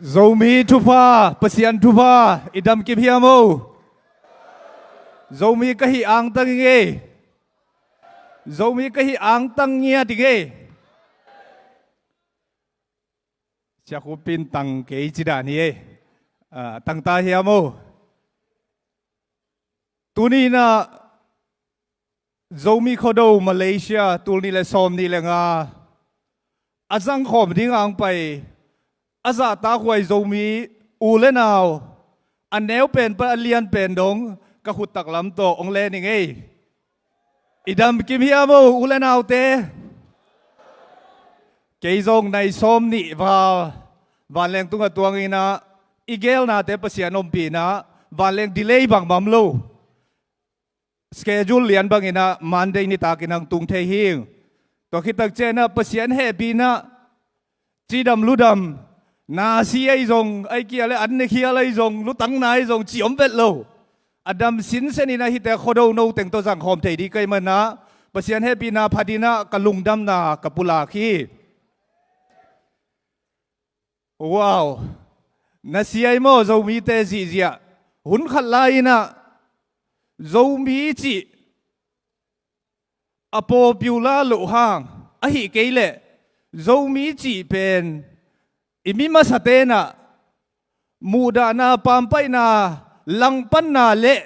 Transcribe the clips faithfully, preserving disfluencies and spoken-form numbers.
Zomi thupha, Pasian thupha, i dam kim hiam o? Zomi ka hih angtang i ngei. Zomi ka hih angtang ngiat i ngei. Siakhupin tang kei ci dan hi ei. Ah, tangta hiam o? Tuni inah Zomi Khuado Malaysia tul nih le sawm nih le nga a zangkhawm ding ang pai a zahtakhuai Zomi u le nau a neu pen pan a lian pen dong ka khuttak lam tawh hong len i ngei. I dam kim hiam o u le naute? Kei zong nai sawm nih val vanleng tungah tuang inah i geelnate Pasian ompih inah vanleng delay bangmah om lo. Schedule lian bang inah Monday nitak inah hong tung thei hi. Tua khit takciang inah Pasian hehpih inah cidam ludam, na si ahi zong, ahih kei leh an ne khial ahi zong, lutang na ahi zong, ci om vet lo. A dam sinsen inah hihte Khuado no teng tawh zangkhawm thei ding ka hih manin ah Pasian hehpihna phat inah ka lungdamna ka pulak hi. Wow! Na si ahi maw Zomite zihziah? Hun khat lai inah Zomi cih a popular loh hang, ahih kei leh Zomi cih pen i mi masate inah muhdahna, pampaihna, langpanna le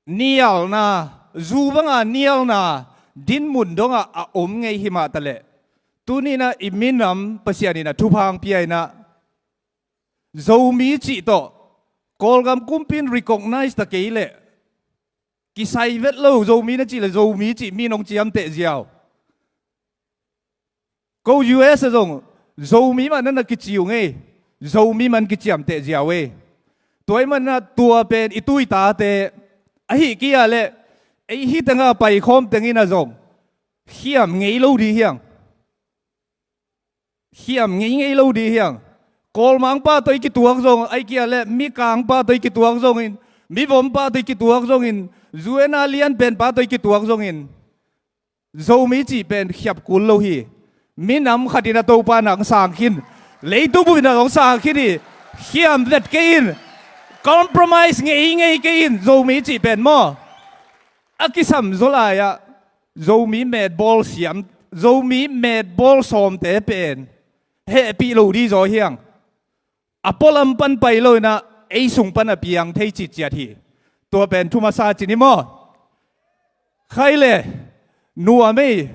nialna, zu banga nialna dinmun dongah a om ngei hi mah taleh, tuni inah i minam Pasian in a thupha hong pia inah Zomi cih tawh Kawlgam kumpi in recognize ta kei leh kisai vet lo. Zomi na cih leh Zomi cih mi in hong ciamteh ziau. Ko U S ah zong Zomi mah na na kici uh ngei, Zomi mah in kiciamteh ziau ei. Tua ahih manin ah tua pen i tuitate, ahih kei leh ei hih tengah paikhawm teng inah zong khiam ngei lo ding hi hang. Khiam ngei ngei lo ding hi hang. Kawlmangpa tawh i kituak zong, ahih kei leh Mikangpa tawh i kituak zongin, Mivompa tawh i kituak zongin, U N a lianpenpa tawh i kituak zongin, Zomi cih pen khiap kul lo hi. Minam khat in a Topa in hong sang khin, leitung bup in hong sang khin hi. Khiam vet kei in, compromise ngei ngei kei in, Zomi cih pen maw. A kisam zaw lai-ah Zomi metbawl siam, Zomi metbawl sawmte pen hehpih lo ding zaw hi hang. A pualam pan pai lo inah ei sung pan a piang thei citciat hi. Tua pen thu masa ci ni maw? Khai le nuam ei.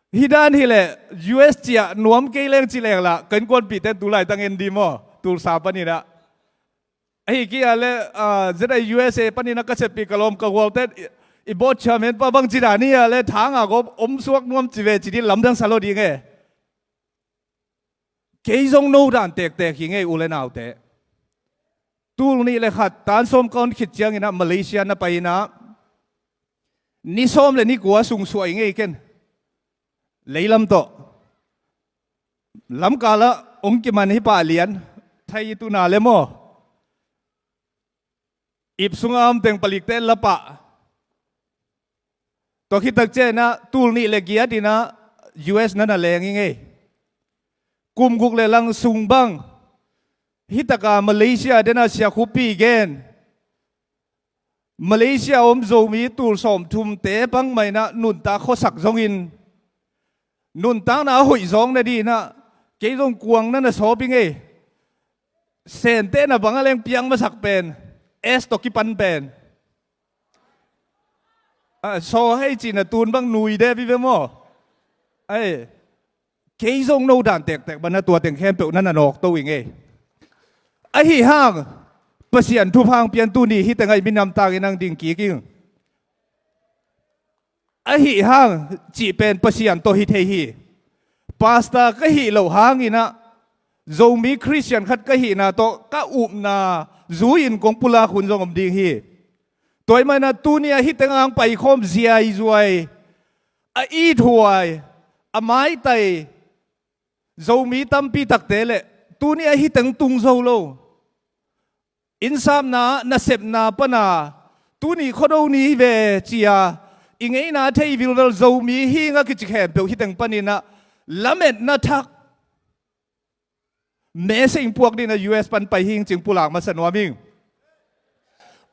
Hih dan hi leh U S ciah nuam kei leng ci leng lah ka innkuanpihte in tu laitang en ding maw? Tulsa pan inah, ahih kei leh ah, Z I U S A pan inah ka seppih ka lawm ka gualte in i, i board chairman pa bang ci dan hi a leh thang a gawp om suak nuam ci ve ci ding lamdang sa lo ding e. Kei zong no dan tektek hi ngei u le naute. Tul nih le khat tan sawm ka hon khit ciang inah Malaysia na pai inah ni sawm le ni kua sung suah i ngei ken. Leilam tawh lamkal ah hong kiman hi pah lian, thai i tuna le maw. Ip sungah om teng palikte la pah. Tua khit takciang inah tul nih le giat inah U S na na leng i ngei. Kum guk le lang sung bang hih takah Malaysia den a siakhuppi gen, Malaysia om Zomi tul sawmthumte bangmah inah nuntak khuasak zongin, nuntakna a hoih zawng nading inah kei zong kuang na na sawp i ngei. Sentehna bang a leng piang masak pen, S tawh kipan pen. Ah, saw hei cihna tun bang nui de vive maw? Ai, kei zong no dan tektek bang na tua teng khempeuh na na nawkto i ngei. Ahi hang Pasian thupha hong pian tuni hih tengah i minam tangin hong ding kik ing. Ahi hang cih pen Pasian tawh hi thei hi. Pastor ka hih loh hang inah Zomi Khristian khat ka hihna tawh ka upna zui-in kong pulak hun zong om ding hi. Tua ahih manin ah tuni-ah hih tengah hong paikhawm ziaizuai, a ithuai, a maitai Zomi tampi takte leh tuni-ah hih teng tung zo lo. Innsapna, nasepna pana tuni Khuado ni hi ve ci-a i ngeina thei vilvel Zomi hi ing a kici khempeuh hih teng panin ah lametna thak Message puak dingin a U S pan pai hing cih pulak masa nuam ing.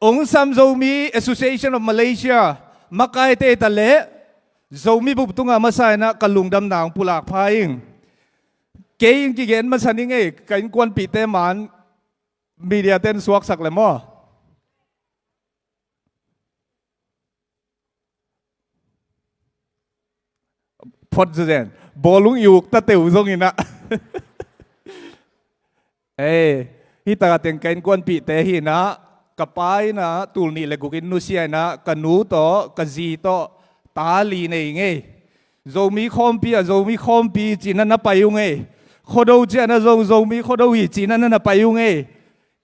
Ong sam Zomi Association of Malaysia makaite ta leh Zomi bup tungah masa in ah ka lungdamna ong pulak pha ing. Kei in kigen masa ning ei, ka innkuanpihte man media ten suaksak le maw. Phot zen. Bawlung i uk ta teu zong in ah. Ei, hih takah teng ka innkuanpihte hi in ah, ka pa in ah tul nih le guk in nusia in ah, ka nu tawh, ka zi tawh, ta li nei ngei. Zomi khawmpi ah Zomi khawmpi ci-in ah na pai ung ei. Khuado ciang ah zong Zomi Khuado hi ci-in ah na pai ung ei.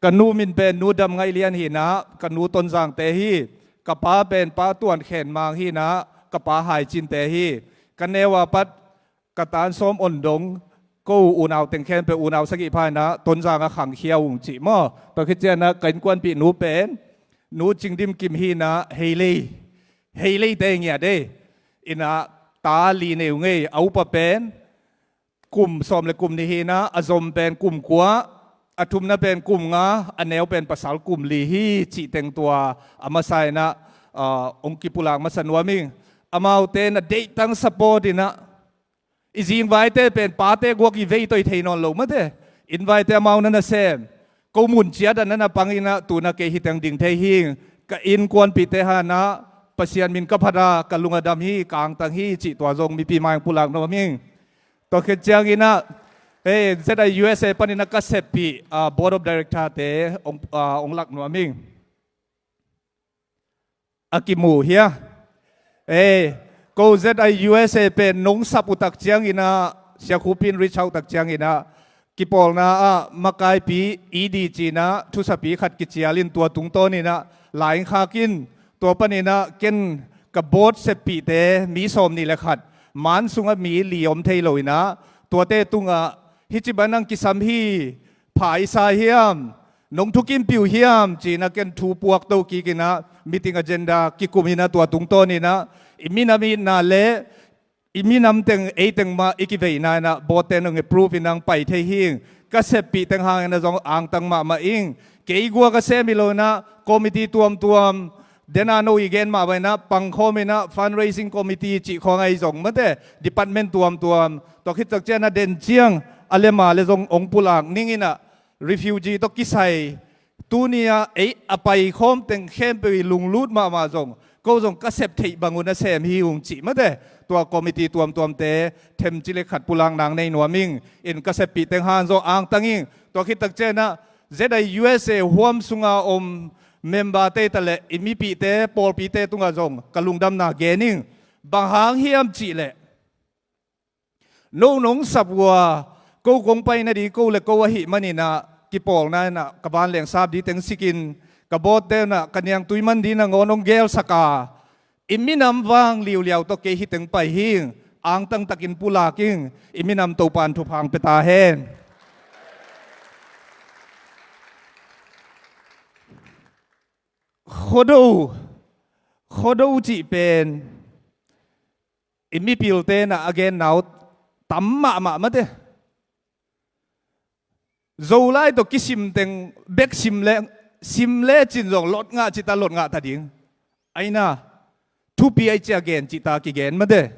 Ka nu min pen Nu Dam Ngaih Lian hi in ah, ka nu Tonzangte hi. Ka pa pen Pa Tuan Khen Mang hi in ah, ka pa Hai Cinte hi. Ka neu a pat ka tan sawm on dong, ko unau teng khempeuh unau sagih pha in ah Tonzang ah khangkhia ung cih maw. Tua khit ciang ah ka innkuanpih nu pen Nu Cing Dim Kim hi in ah, Heilei, Heileite ngiat ei. In ah ta li nei ung ei, a upa pen kum sawm le kum nih hi in ah, a zom pen kum kua, a thumna pen kum nga, a neu pen pasal kum li hi cih teng tua a masa in ah, ah, ong kipulak masa nuam ing. Amaute na deihtang support in ah, i zingvaite pen pate guak i vei toi thei nawn lo mate. Innvaite amau na na sem. Ko mun ciat ah na na pang in ah, tu-in ah kei hih teng ding thei hing. Ka innkuanpihte hang ah Pasian min ka phat a, ka lung a dam hi, ka angtang hi cih tua zong mipi mai-ah pulak nuam ing. Tua khit ciangin ah, eh, Z I U S A panin ah ka seppih, ah, Board of Director-te ong, ah, ong lak nuam ing. A kimu hia? Eh, ko Z I U S A pen nong sap uh tak ciangin ah, Sia Khup in reach out tak ciangin ah, kipawlna ah makaipi E D ci-in ah thusapi khat kicial in, tua tungtawn in ah lai ong khak in, tua panin ah ken ka board seppihte mi sawm nih le khat, man sungah mi li om thei lo in ah, tuate tungah hih ci bang hang kisam hi, pha i sa hiam, nong thukimpih uh hiam ci-in ah ken thu puakto kik in ah, meeting agenda kikum in ah, tua tungtawn in ah i minam itna le i minam teng, ei teng mah i kiveina in ah board-te in ong approve in ah ong pai thei hing. Ka seppih teng hangin ah zong angtang mahmah ing. Kei guak a sem hi lo in ah, committee tuamtuam, den a no i gen mah bang in ah pangkhawm in ah, fundraising committee cih khawng ahi zong mate, department tuamtuam. Tua khit tak ciang ah den ciang a lem a le zong ong pulak ning in ah, refugee tawh kisai, tuni-ah ei a paikhawm teng khempeuh i lunglut mahmah zong, ko zong ka sep theih bang un a sem hi ung cih mate. Tua committee tuamtuamte themci le khat pulak nang nei nuam ing. In ka seppih teng hang zong angtang ing. Tua khit tak ciang ah Z I U S A huam sunga om member-te ta le i mipihte, pawlpite tungah zong ka lungdamna gen ing. Bang hang hiam cih leh, no nong sap uh a, ko kong pai nading ko le ko ahih manin ah, kipawlna in ah ka vanleng sap ding teng sik in, ka board-te in ah ka niangtui man ding nangawn ong gelsak a, i minam vang liuliau tawh kei hih teng pai hing. Angtang takin pulak ing. I minam Topa'n thupha ong pia ta hen. Khuado, Khuado cih pen i mipilte in ah a genna uh tam mahmah mate. Zolai tawh kisim teng bek sim le, sim lecin zong lot ngah cih ta lot ngah ta ding. Ahi na, thupi ahih ciang gen cih ta kigen mate.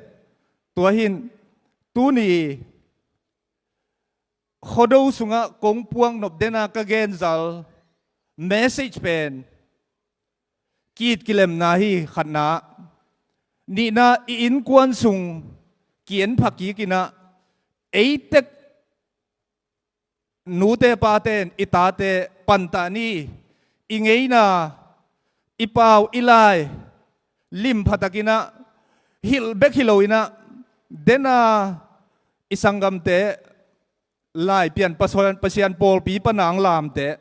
Tua hi in, tuni Khuado sungah kong puak nop den a ka genzal message pen ki-it kilemna hi, khatna. Nihna, i innkuan sung ki-en pha kik in ah, ei tek nute pate in i tate pantah ni. I ngeina, i pau, i lai lim pha takin ah, hilh bek hi lo in ah, den a i sanggamte lai pian Pasian, Pasian pawlpi pan a ong lamte,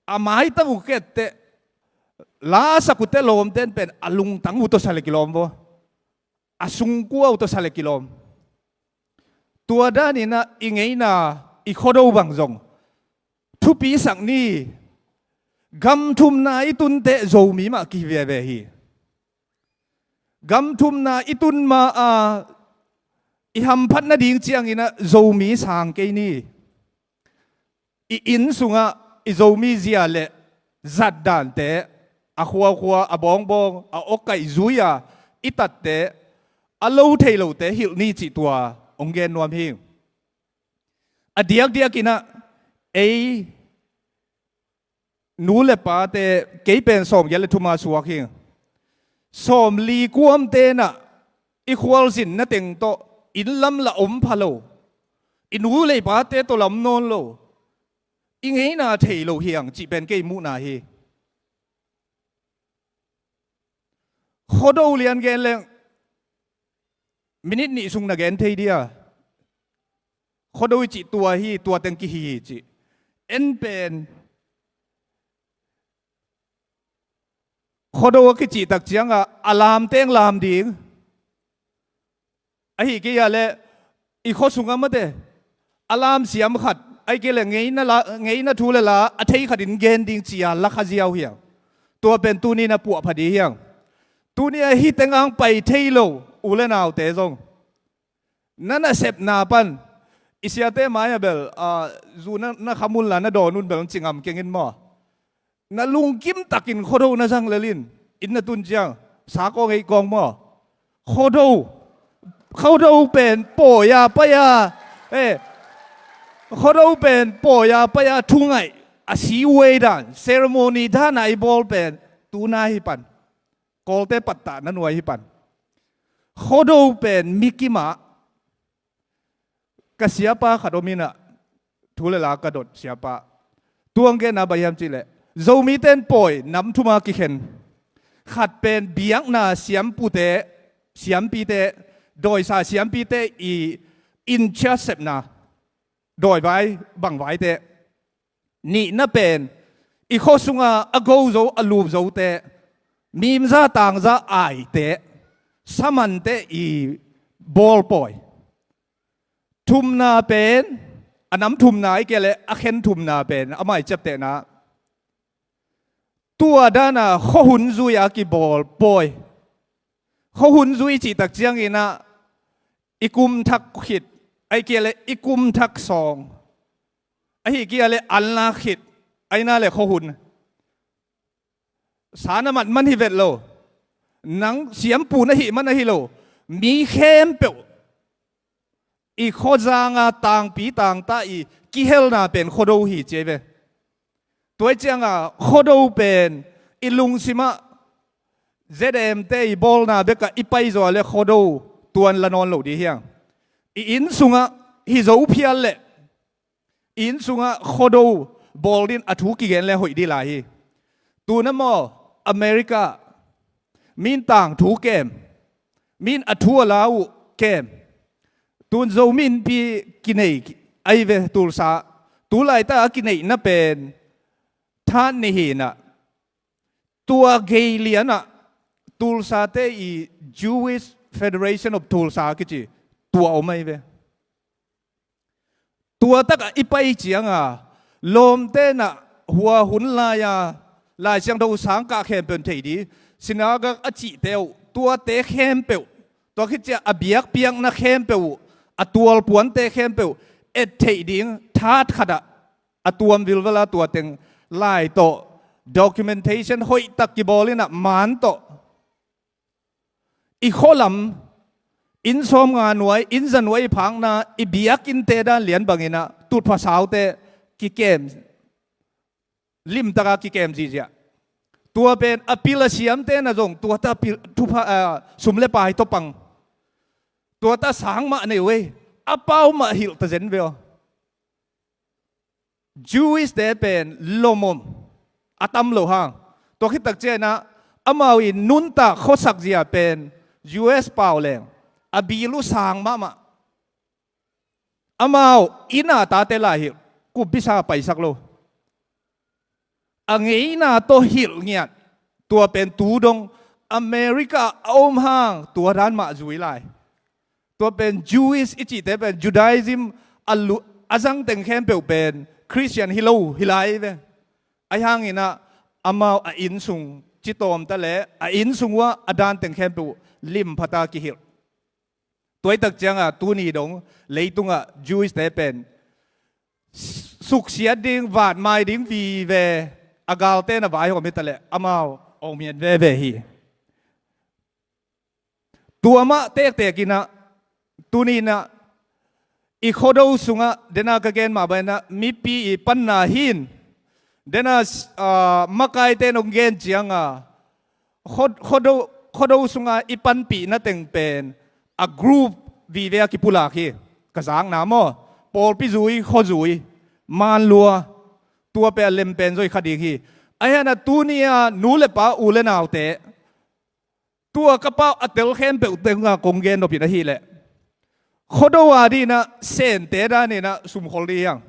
a maitang uh ka et teh, la a sak uh teh lawmte in pen a lungtang uh tawh sa le kilawm vaw, a sungkua uh tawh sa le kilawm. Tua dan in ah i ngeina, i Khuado bang zong thupi sak ni. Gam thumna i tun teh Zomi mah kihi veve hi. Gam thumna i tun ma a i hamphat nading ciangin ah Zomi sang kei ni. i inn sungah i Zomi zia le zat dante, a khuakhua, a bawngbawng, a awkaih zui-a i tatte, a lo thei lote hilh ni cih tua hong gen nuam hi. A diakdiakinah ei nu le pate, kei pen sawmgiat le thuma suak hi. Sawmli kuam tenah i khualzinna teng tawh inn lam la om pha lo, i nu le i pate tawh lam nawn lo, i ngeina thei lo hiang cih pen kei muhna hi. Khuado lian gen leng minit nih sung na gen thei dia? Khuado i cih tua hi, tua teng kihi hi cih. En pen Khuado a kicih tak ciangah a lam teng lam ding. Ahi kei a le i khua sungah mate a lam siam khat, ahi kei le ngeina la, ngeina thu le la a thei khatin gen ding ci-a la kha ziau hiang. Tua pen tuni na puah pha ding hiang. Tuni a hih teng ang pai thei lo u le naute zong, na nasepna pan, i siate mai-ah bel, ah, zu na, na kham un la na dawn un bel ci ngam keng in maw? Na lungkim takin Khuado na zang lel in, inn na tun ciang sa kawng ei kawng maw? Khuado, Khuado pen pawi-a pai-a, eh, Khuado pen pawi-a pai-a thungaih, a si uai dan, ceremony dan a i bawl pen tuna hi pan. Kawlte pattah na nuai hi pan. Khuado pen mikim ah ka siapa khat om inah, thu le la ka dot siapa. Tuang genna bang hiam cihleh, Zomite in pawi nam thuma kikhen. Khat pen biakna siampute, siampite, dawisa siampite i in-charge sepna, dawivai, bangvaite. Nihna pen i khua sunga a go zo, a lup zote, mimza tangza aite, samante i bawl pawi. Thumna pen, a nam thumna i ke le a khen thumna pen a mai ciaptehna. Tua dana khuahun zui a kibawl pawi. Khuahun zui cih tak cianginah i kum thak khit, ahi kei le i kum thak sawng, ahi kei le an la khit, aina le khuahun. Sa na mat man hi vet lo, nang siampu na hih man ahi lo, mi khempeuh i khuazanga tangpi tangta i kihelna pen Khuado hi ci ei ve. Tua i cianga Khuado pen i lungsimah Z M te i bawlna bekah i paizaw le Khuado tuan la nawn lo dih hiang. I inn sungah hi zo phial leh i inn sungah Khuado bawl din a thu kigen le hoih dih lai hi. Tuna maw, America min tangthu kem, min a thu a la uh kem. Tun Zomi Innpi kinei ahi ve, Tulsa. Tu laita a kineihna pen than nihinah tua gei lianah Tulsa te i Jewish Federation of Tulsa kici tua om ahi ve. Tua takah i pai cianga lawmte nah hua hun lai-a Lai Siangtho sangkah khempeuh thei dih, sinagag a cihte uh, tuate khempeuh, tua khit ciah a biakpiakna khempeuh uh, a tualpuante khempeuh et theih ding that khatah a tuam vilvela tua teng lai tawh documentation hoihtak kibawl inah man tawh i khualam, inn sawmnga nuai, inn za nuai i phakna, i biakinnte dan lian banginah tutpha saute kikem, limtaka kikem zihziah. Tua pen a pil a siamte na zong tuata pil, thupha, ah, sum le pai tawh pang. Tuata sang mah nei uh ei, a pau mah hilh ta zen ve aw. Jewish te pen lomom a tam lo hang. Tua khit tak cianah amau i nuntak khuasak zia pen U S pau leng a bil uh sang mahmah. Amau inn a tate lai hilh, kumpisa paisak lo. A ngeina tawh hilh ngiat, tua pen tu dong America a om hang tua dan mah zui lai. Tua pen Jewish i cihte pen Judaism a lu-, a zang teng khempeuh pen Christian hi lo hi lai ve. Ahi hanginah amau a inn sung citawmta le a inn sung uah a dan teng khempeuh limphata kihilh. Tuaitak cianga tuni dong leitungah Jewish te pen suksiat ding, vatmai ding vive a galte na vaihawm hi taleh amau om hian veve hi. Tua mah tektek inah, tuni inah i Khuado sungah dena ka gen mah banginah mipi i panna hin, dena, ah, makaite in hong gen cianga Khuado, Khuado, Khuado sunga i panpihna teng pen a group vive a kipulak hi. Ka zakna maw, pawlpi zui, khua zui, manlua, tua pen a lem pen zoi kha ding hi. Ahiana tuni-a nu le pa, u le naute, tua ka pau a tel khempeuh tenga kong gen nopin ahileh, Khuado a dinah Sente daninah sumkhol ding hiang.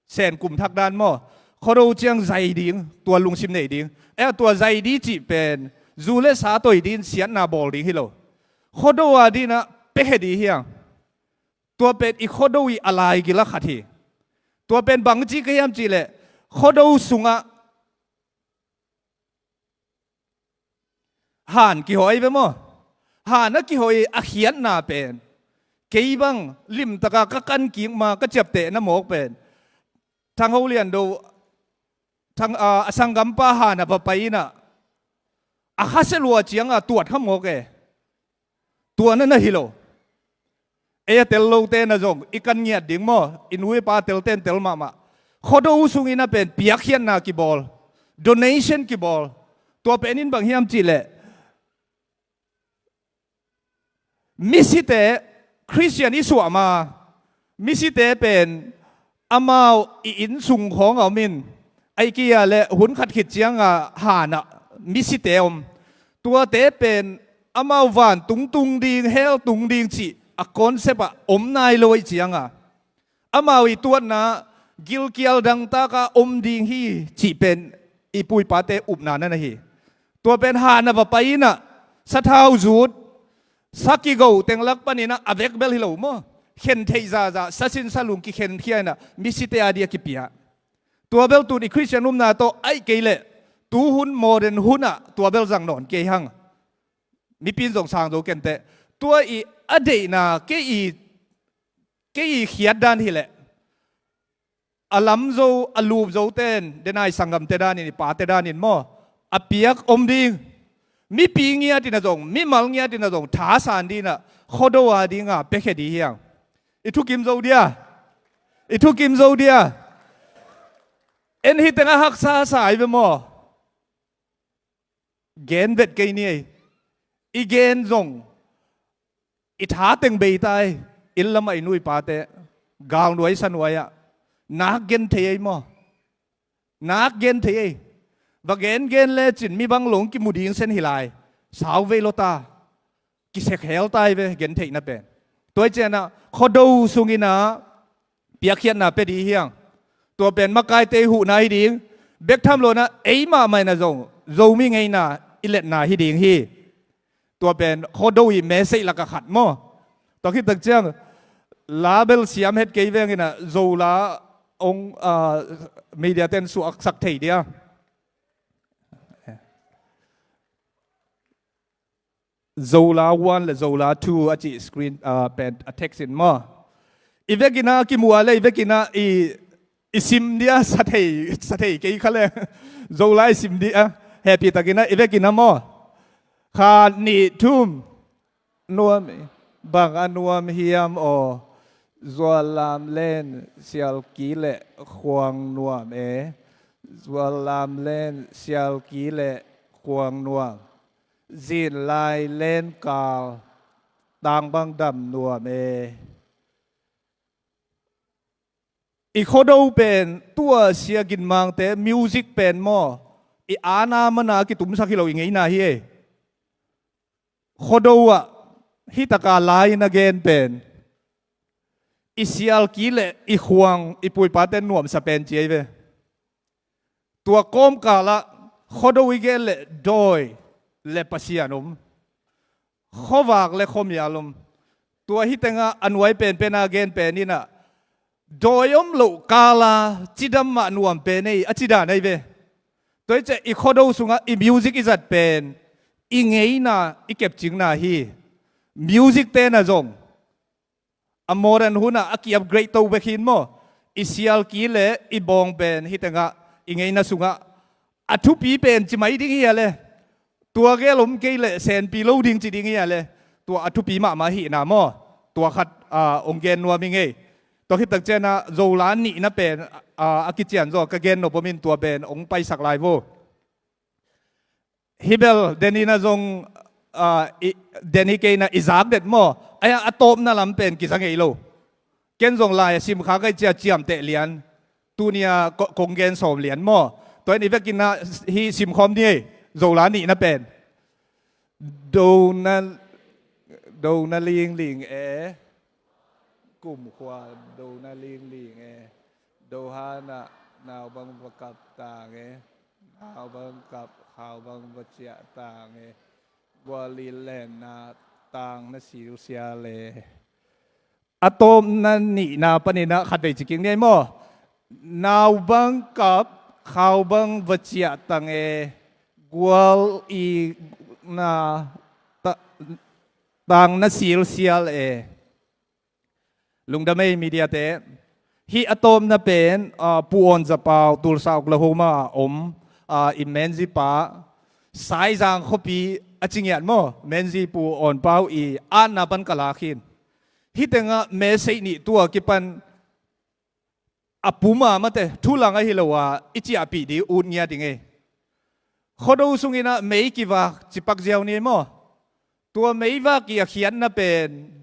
Sen kum thak dan maw, Khuado ciang zai ding, tua lungsim nei ding. E, tua zai ding cih pen zu le sa toi ding, siatna bawl ding hi lo. Khuado a dinah piakhia ding hiang. Tua pen i Khuado i a laigil a khat hi. Tua pen bangci ka hiam cihleh, Khuado sungah han kihawi ve maw? Han a kihawi a khiatna pen, kei bang limtaka ka kan kik ma ka ciaptehna mawk pen, Thang Ho Lian Do, Thang, a, a sanggampa han a va pai inah a khasia lua cianga tuat kha mawk e. Tua na na hi lo. Ei a tel lote na zong i kan ngiat ding maw? I nu i pa telten tel mahmah. Khuado sungin a pen piakkhiatna kibawl, donation kibawl. Tua pen in bang hiam cihleh, misite, Khristian i suah ma, misite pen amau i inn sung khawng a om in, ahih kei leh hun khat khit cianga hanah misite om. Tuate pen amau vantung tung ding, hell tung ding cih a concept ah om nai lo ahih cianga, amau i tuatna gilkial dangtaka om ding hi cih pen i pu i pate upna na na hi. Tua pen han a va pai inah sathau zut, sa kigo teng lak paninah a vek bel hi lo maw? Khen theih zahzah, sa sin sa lung kikhenkhia inah misite a dia kipia. Tua bel tun i Khristian upna tawh ahih kei leh, tu hun modern hunah tua bel zang nawn kei hang. Mipi in zong sang zo kenteh. Tua i a deihna, kei i, kei i khiat dan hileh, a lam zo, a lup zoten, dena i sanggamte danin, i pate danin maw, a piak om ding. Mipi ngiatin a zong, mimal ngiatin a zong thasan dinah Khuado a dinga piakhia ding hiang. I thukim zo dia? I thukim zo dia? En, hih teng a haksa sa ai ve maw? Gen vet kei ni ei. I gen zong i tha teng bei ta ei. Inn lamah i nu i pate, galnuai sanuai-ah, nak gen thei ei maw? Nak gen thei ei. Va gen gen lecin mi bang lo hong kimu ding sen hi lai. Sau vei lo ta. Kisek hel ta ei ve gen theihna pen. Tua hi cianah Khuado sunginah piakkhiatna pia ding hiang. Tua pen makaite i huhna hi ding. Bek tham lo inah ei mahmah inah zong Zomi ngeina i letna hi ding hi. Tua pen Khuado i message laka khat maw? Tua khit tak ciang la bel siam het kei veng inah Zo la hong, ah, media ten suaksak thei dia. Zo la one le Zo la two a cih screen, ah, pen a text in maw? I vekinah kimu a le i vekinah i, i sim dia sa thei, sa thei kei kha le. Zo la i sim dia. Hehpih takinah i vekinah maw? Khat, nih, thum. Nuam, bang a nuam hiam aw? Zuallam len sialki le khuang nuam e. Zuallam len sialki le khuang nuam. Zinlai len kal tang bang dam nuam e. I Khuado pen tua Sia Gin Mangte music pen maw, i ana mana kitumsak hi lo i ngeina hi e. Khuado ah hih taka lai-in a gen pen i sialki le i khuang i pu i pate nuamsa pen ci ei ve. Tua kawmkalah Khuado i gen le dawi le Pasian om, khuavak le khuamial om. Tua hih tengah a nuai penpen a gen pen inah dawi om loh kala cidam mah nuam pen ei a cidan ei ve. Tua hi ciah i Khuado sungah i music i zat pen i ngeina i kepcingna hi. Music tena zong a modern hunah a ki-upgrade to bek hin maw, i sialki le i bawng pen hih tengah i ngeina sungah a thupi pen ci mai ding hi a le, tua gel om kei leh senpi lo ding ci ding hi a le, tua a thupi mahmah hihna maw? Tua khat, aa, hong gen nuam hi ngei. Tua khit tak ciangin ah Zola nihna pen, aa, a kician zaw ka gen nop om in tua pen hong paisak lai vo. Hih bel den in ah zong, aa, i, den hi kei in ah i zak det maw? Ahi hang a tawpna lam pen kiza ngei lo. Ken zong lai a sim kha ka hih ciang ciamteh lian. Tuni-a ko-, kong gen sawm lian maw? Tua in i vekin ah hih sim khawm ni ei. Zola nihna pen. Do na, do na lingling e. Kumkhua do na lingling e. Do hana nau bang va kap tang e. Nau bang kap, khau bang va ciah tang e. Gual i lenna tang na silsial e. A tawpna nihna panin ah khatvei ci kik ni ei maw? Nau bang kap, khau bang va ciah tang e. Gual i na ta-, tang na silsial e. Lungdam ei mediate. Hih a tawpna pen, aa, Pu Awn Za Pau, Tulsa, Oklahoma a om, aa, i Menzies pa, Saizang khuapi a ci ngiat maw? Menzies Pu Awn Pau i atna pan ka lak hi. Hih tengah message nih tua kipan a pum a mate, thulang ahi lo a i ciahpih ding ut ngiat ding ei. Khuado sungin ah mei kivak ci pak ziau ni ei maw? Tua meivak i a khiatna pen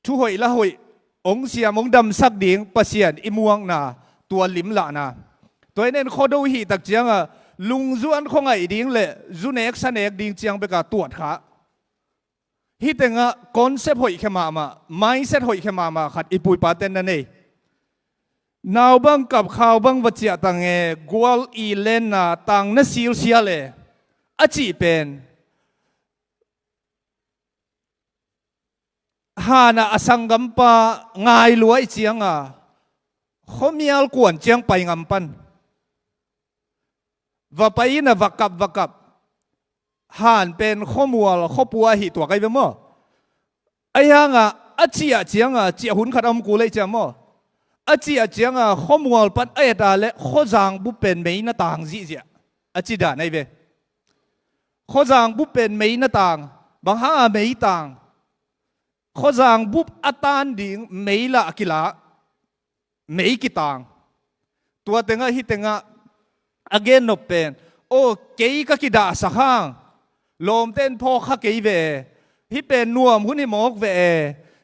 thu hoih la hoih, hong siam hong damsak ding Pasian i muakna, tua limlahna. Tua in en Khuado hih tak ciangah lungzuan khuangaih ding le zu nek sa nek ding ciang bek a tuat kha. Hih tengah concept hoih khia mahmah, mindset hoih khia mahmah khat i pu i pa ten na nei. Nau bang kap, khau bang va ciah tang e, gual i lenna tang na silsial e, a cih pen han ah a sanggampa ngai lua i cianga khuamial kuan ciang pai ngam pan. Va pai in ah va kap, va kap. Han pen khuamual, khuapua ahi tuak ahi ve maw? Ahi hangah a ciah cianga ciah hun khat a om kul ei ciang maw? A ciah cianga khuamual pan a et a le khuazang bup pen mei na tang zihziah a ci dan ahi ve. Khuazang bup pen mei na tang, bang hanga mei tang? Khuazang bup a tan ding mei lah a kilah, mei kitang. Tua tengah hih tengah a gen nop pen, aw, kei ka kidahsak hang lawmte in phawk kha kei ve e, hih pen nuam hun hi mawk ve e,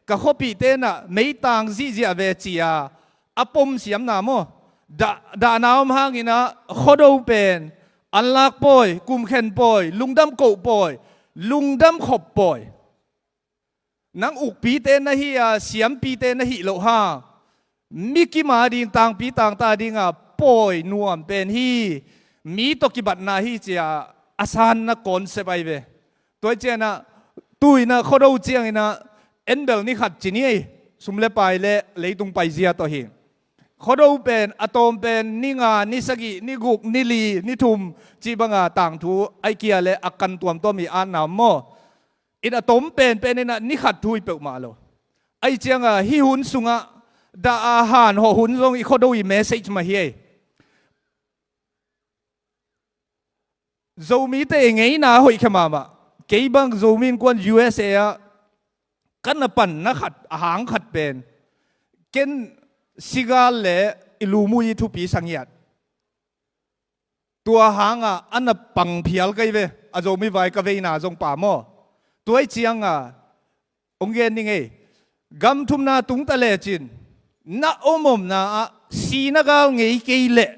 ka khuapihte in ah mei tang zihziah ve ci-a a pom siamna maw? Dah, dahna om hangin ah Khuado pen anlak pawi, kumkhen pawi, lungdam koh pawi, lungdam khop pawi. Nang ukpite na hi a, siampite na hih loh hang, mi kim a ding, tangpi tangta dinga pawi nuam pen hi, mi tawh kibatna hi ci-a a sanna concept ahi ve. Tua hi ciangin ah, tu-in ah Khuado ciangin ah en bel ni khat ci ni ei, sum le pai le leitung paizia tawh hi. Khuado pen a tawm pen ni nga, ni sagih, ni guk, ni li, ni thum cih banga tangthu ahi kia le a kan tuamtuam hi atna om maw? In a tom penpen in ah ni khat thu hi peuhmah lo. Ahi cianga hih hun sungah dah a han hawh hun zong i Khuado i message mah hi ei. Zomite i ngeina hoih khia mahmah. Kei bang Zomi Innkuan U S A ah ka na panna khat, a hang khat pen, ken sigal le i lumui thupi sa ngiat. Tua hangah a na pang phial kei ve, a Zomi vai ka veina zong pa maw. Tua hi cianga hong gen ning ei. Gam thumna tung ta lecin na om omna ah sihna gal ngei kei leh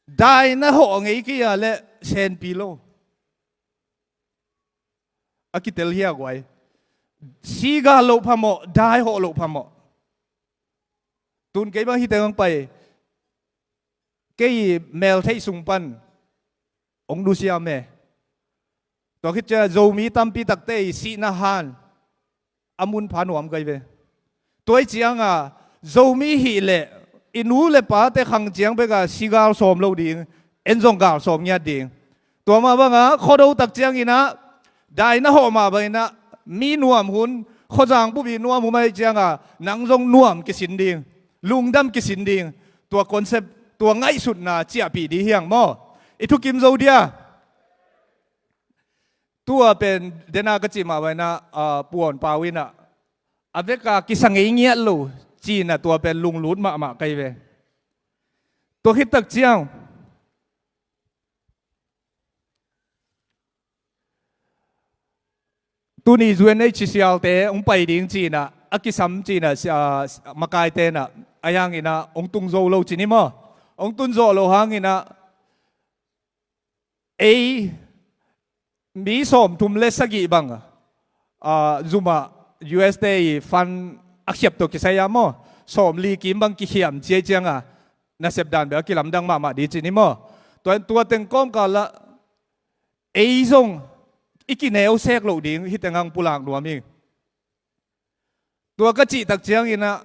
dai na hawh ngei kei a le senpi lo. A kitel hi a guai. Si gal loh phamawh, dai hawh loh phamawh. Tun kei bang hite ngang pai. Kei meltheih sung pan hong nusiam e. Tua khit ciang Zomi tampi takte i sihna han a mun pha nuam kai ve. Tua hi cianga Zomi hih leh i nu le pate khang ciang beka si gal sawm lo ding, en zong gal sawm ngiat ding. Tua mah banga Khuado tak cianginah dai na hawh mah banginah mi nuam hun, Khuazang bupi nuam uh mah ahih cianga nang zong nuam kisin ding, lungdam kisin ding, tua concept, tua ngaihsutna ciahpih ding hi hang maw. I thukim zo dia. Tua pen dena ka cih mah bangin ah, ah, Pu Awn Pau in ah, a veka kisa ngei ngiat lo ci-in ah tua pen lunglut mahmah ka hi ve. Tua khit tak ciang tuni U N H C R te hong pai ding ci-in ah, a kisam ci-in ah, si-, ah, makaite in ah, ahi hangin ah hong tung zo lo ci ni maw. Hong tun zawh loh hangin ah, ei mi sawmthum le sagih bang, ah, zum ah U S te i fund a khiap tawh kisai a maw, sawmli kim bang kikhiam ci-a, cianga nasep dan bel a kilamdang mahmah ding ci ni maw. Tua, tua teng kawmkal ah ei zong i kineu sek loh ding hi teng hong pulak nuam hi. Tua ka cih tak ciangin ah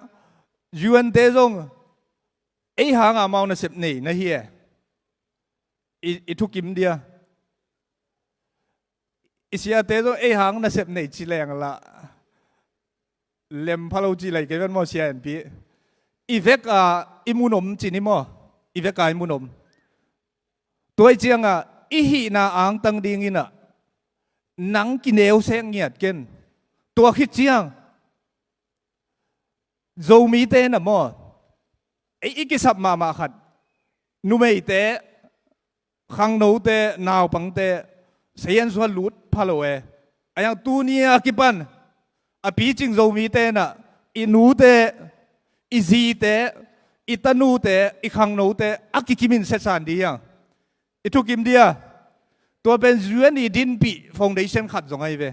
U N te zong ei hanga amau nasep nei na hi e. I, i thukim dia. I siate zong ei hang nasep nei ci leng lah lem pha lo ci lai kei ven maw, Sia En Pi. I veka i mun om ci ni maw. I veka i mun om. Tua ahih cianga i hihna angtang dingin ah nang kineu sek ngiat ken. Tua khit ciang Zomite na maw, ei i kisap mahmah khat, numeite, khangnote, naupangte, sayan sua lut pha lo e. Ahi hang tuni a kipan a picing Zomite na, i nute, i zite, i tanute, i khangnote a kikimin setsan ding hi hang. I thukim dia. Tua pen U N i dinpih foundation khat zong ahi ve.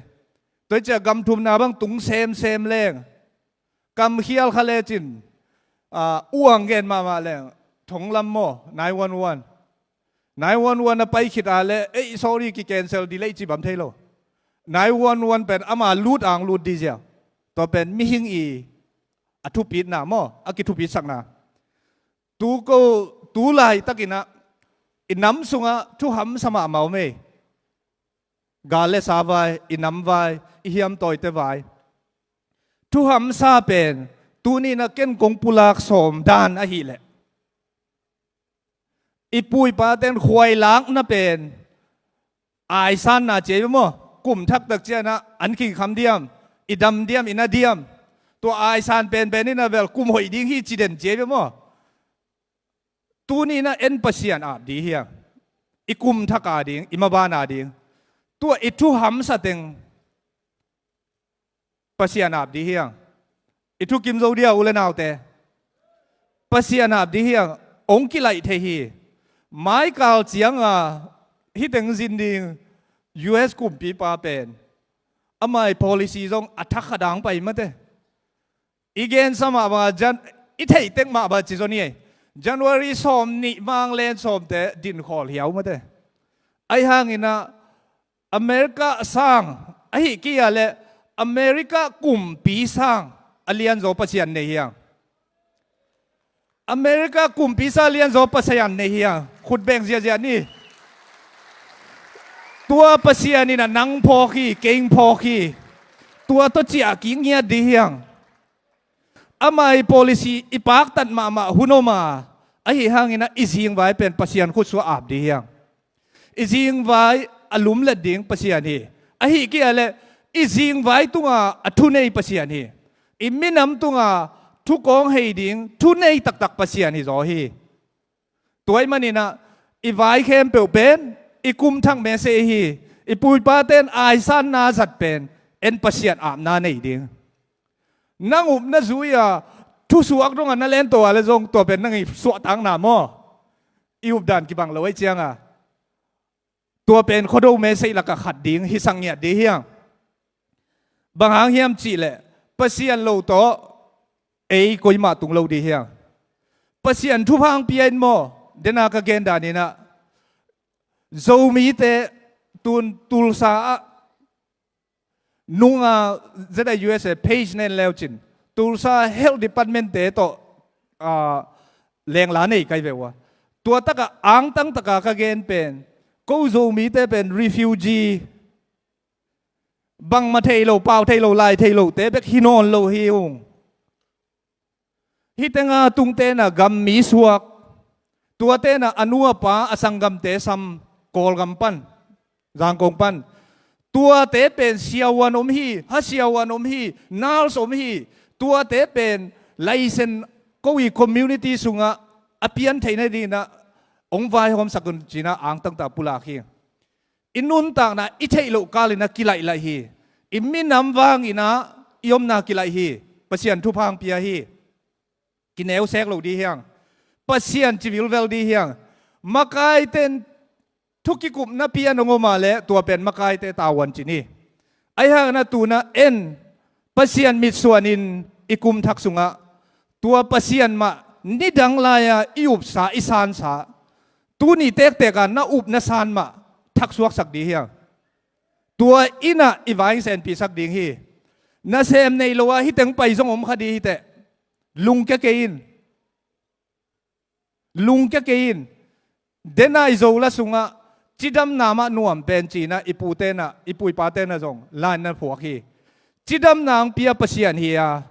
Tua hi ciah gam thumna bang tung semsem leng, kam khial kha lecin, ah, uang gen mahmah leng, thong lam maw, nine one one. Nine one one a pai khit a le, ei, sorry, ki cancel ding lei ci bam thei lo. Nine one one pen ama lut ang lut ding zia. Tua pen mihing i a thupitna maw, a kithupisak na. Tu ko, tu laitakin ah i nam sungah thuhamsa mahmah om ei. Gal le sa vai, i nam vai, i hiamtawite vai. Thuhamsa pen tuni-in ah ken kong pulak sawm dan ahih leh, i pu i pate'n khuailakna pen aisanna ci ahi ve maw. Kum thak tak ciangin ah an khingkham diam, i dam diam, i na diam. Tua aisan penpen in ah bel kum hoih ding hi ci den ci ahi ve maw. Tuni-in ah en Pasian ap ding hi hang. I kum thak a ding, i maban a ding. Tua i thuhamsa teng Pasian ap ding hi hang. I thukim zo dia, u le naute. Pasian ap ding hi hang, hong kilaih thei hi. Maikal cianga hih teng zin ding U S kumpipa pen, ama i policy zong a thakhat ang pai mate. I gensa mah banga Jan-, i theih tek mah banga ci zaw ni ei. January sawm nih mang len sawmte dinkhawl hiau mate. Ahi hangin ah America sang, ahih kei a leh America kumpi sang a lianzaw Pasian nei hi hang. America kumpi sang a lianzaw Pasian nei hi hang. Khut beng ziahziah ni. Tua Pasian in ah nang phawk hi, kei phawk hi. Tua tawh ciah kik ngiat ding hi hang. Ama i policy i paktat mahmah hun om a, ahih hangin ah i zingvai pen Pasian khutsuah ap ding hi hang. I zingvai a lumlet ding Pasian hi. Ahih kei a leh i zingvai tunga a thunei Pasian hi. I minam tunga thukawng hei ding thunei taktak Pasian hi zaw hi. Tua ahih manin ah i vai khempeuh pen i kum thak mese hi. I pu i pate'n aisanna zat pen en Pasian apna nei ding. Nang upna zui-a thusuak dongah na lento a leh zong tua pen nang i suahtakna maw. I updan kibang lo ahih cianga tua pen Khuado mese lakah khat ding hisak ngiat ding hi hang. Bang hang hiam cih leh Pasian lo tawh ei koimah tung lo ding hi hang. Pasian thupha hong pia in maw. Dena ka gen danin ah Zomite tun Tulsa ah nunga Z I U S A page nen leucin Tulsa Health Department te tawh, ah, lengla nei kai ve ua. Tua takah angtang taka ka gen pen, ko Zomite pen refugee, Bangmah thei lo, pau thei lo, lai thei lo te bek hi nawn lo hi ung. Hih tenga tungte na gam mi suak, tuate na a nu a pa a sanggamte sam Kawlgam pan, Zangkong pan. Tuate pen siavuan om hi, ha siavuan om hi, nurse om hi. Tuate pen laisen ko i community sungah a pian theihna dingin ah hong vaihawmsak un ci-in ah angtangtang pulak hi. I nuntakna i theih loh kalin ah kilaihlah hi. I minam vangin ah i omna kilaih hi. Pasian thupha hong pia hi. Kineu sek lo dih hiang. Pasian ci vilvel dih hiang. Makaite'n thu kikupna pian hong om a leh tua pen makaite tavuan ci ni. Ahi hangin ah tu-in ah en, Pasian mitsuanin i kum thak sungah tua Pasian mah nidang lai-a i upsa, i sansa, tuni tektek a na up na san mah thaksuaksak dih hiang. Tua in ah i vai hong senpisak ding hi. Nasem nei lo a hih teng pai zong om kha dih hi teh. Lungkia kei in. Lungkia kei in. Denai Zo la sungah cidamna mah nuam pen ci-in ah i pute na, i pu i pate na zong lai-in na phuak hi. Cidamna hong pia Pasian hi a,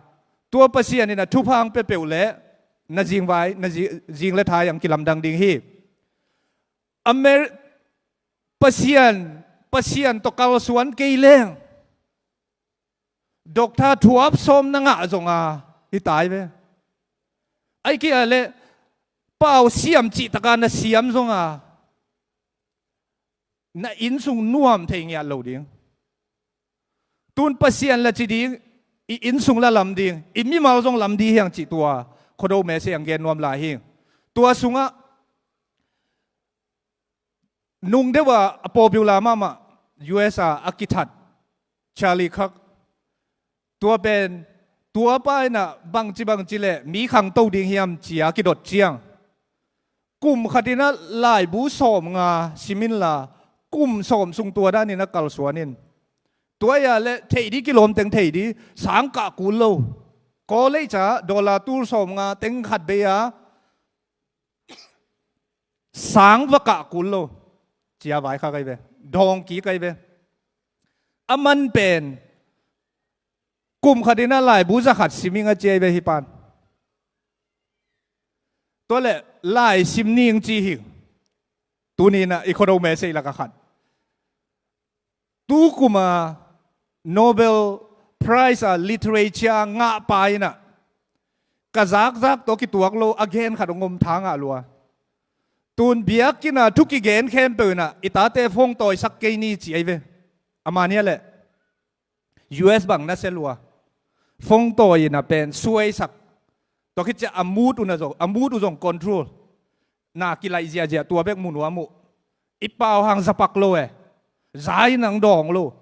tua Pasian in ah thupha hong pia peuh leh na zingvai, na zi-, zing le thai hong kilamdang ding hi. Amer-, Pasian, Pasian tawh kalsuan kei leng, doctor thuap sawm na ngah zong a hi tai ve. Ahih kei leh pau siam cihtak a na siam zong a, na innsung nuam thei ngiat lo ding. Tu-in Pasian la ci ding, i innsung la lam ding, i mimal zong lam dih hiang cih tua Khuado message hong gen nuam lai hi. Tua sungah nung deuh a, a popular mahmah, U S a a kithat Charlie Kirk, tua pen, tua pa in ah bangci bangci leh mi khangto ding hiam ci-a kidot ciang, kum khat in ah laibu sawmnga sim inla, kum sawm sung tua danin ah kalsuan in. Tua hi a leh theih dih kilawm teng theih dih, sang kah kul lo. College ah dollar tul sawmnga teng khat bei a, sang va kah kul lo. Ci-a vaikhak ahi ve. Dawng kik ahi ve. A man pen kum khat in ah laibu za khat sim ing a ci ahi ve hih pan. Tua leh lai sim ning ci hi. Tuni in ah i Khuado message lak a khat. Tu kum a Nobel Prize a Literature ngah pa in ah, ka zakzak tawh kituak lo a gen khat hong om, tha ngah lua. Tu-in biakinn a thu kigen khempeuh in ah i tate phone tawisak kei ni ci ahi ve. A man hi a leh U S bang na sia lua. Phone tawi in ah pen suaisak. Tua khit ciang a mood uh na zong, a mood uh zong control. Na kilaih ziahziah tua bek mu nuam uh. I pau hang za pak lo e. Za in hong dawng lo.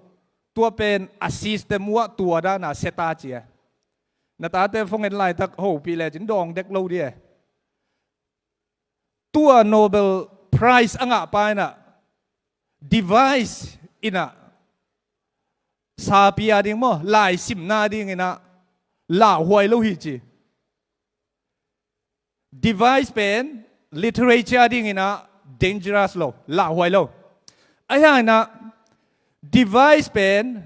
Tua pen a system uh ah tua dan a set a ci e. Na tate phone en laitak hopih lecin dawng dek lo dih e. Tua Nobel Prize a ngah pa in ah device in ah sapi a ding maw, laisimna dingin ah lauhuai lo hi ci. Device pen literature dingin ah dangerous lo, lauhuai lo. Ahi hangin ah device pen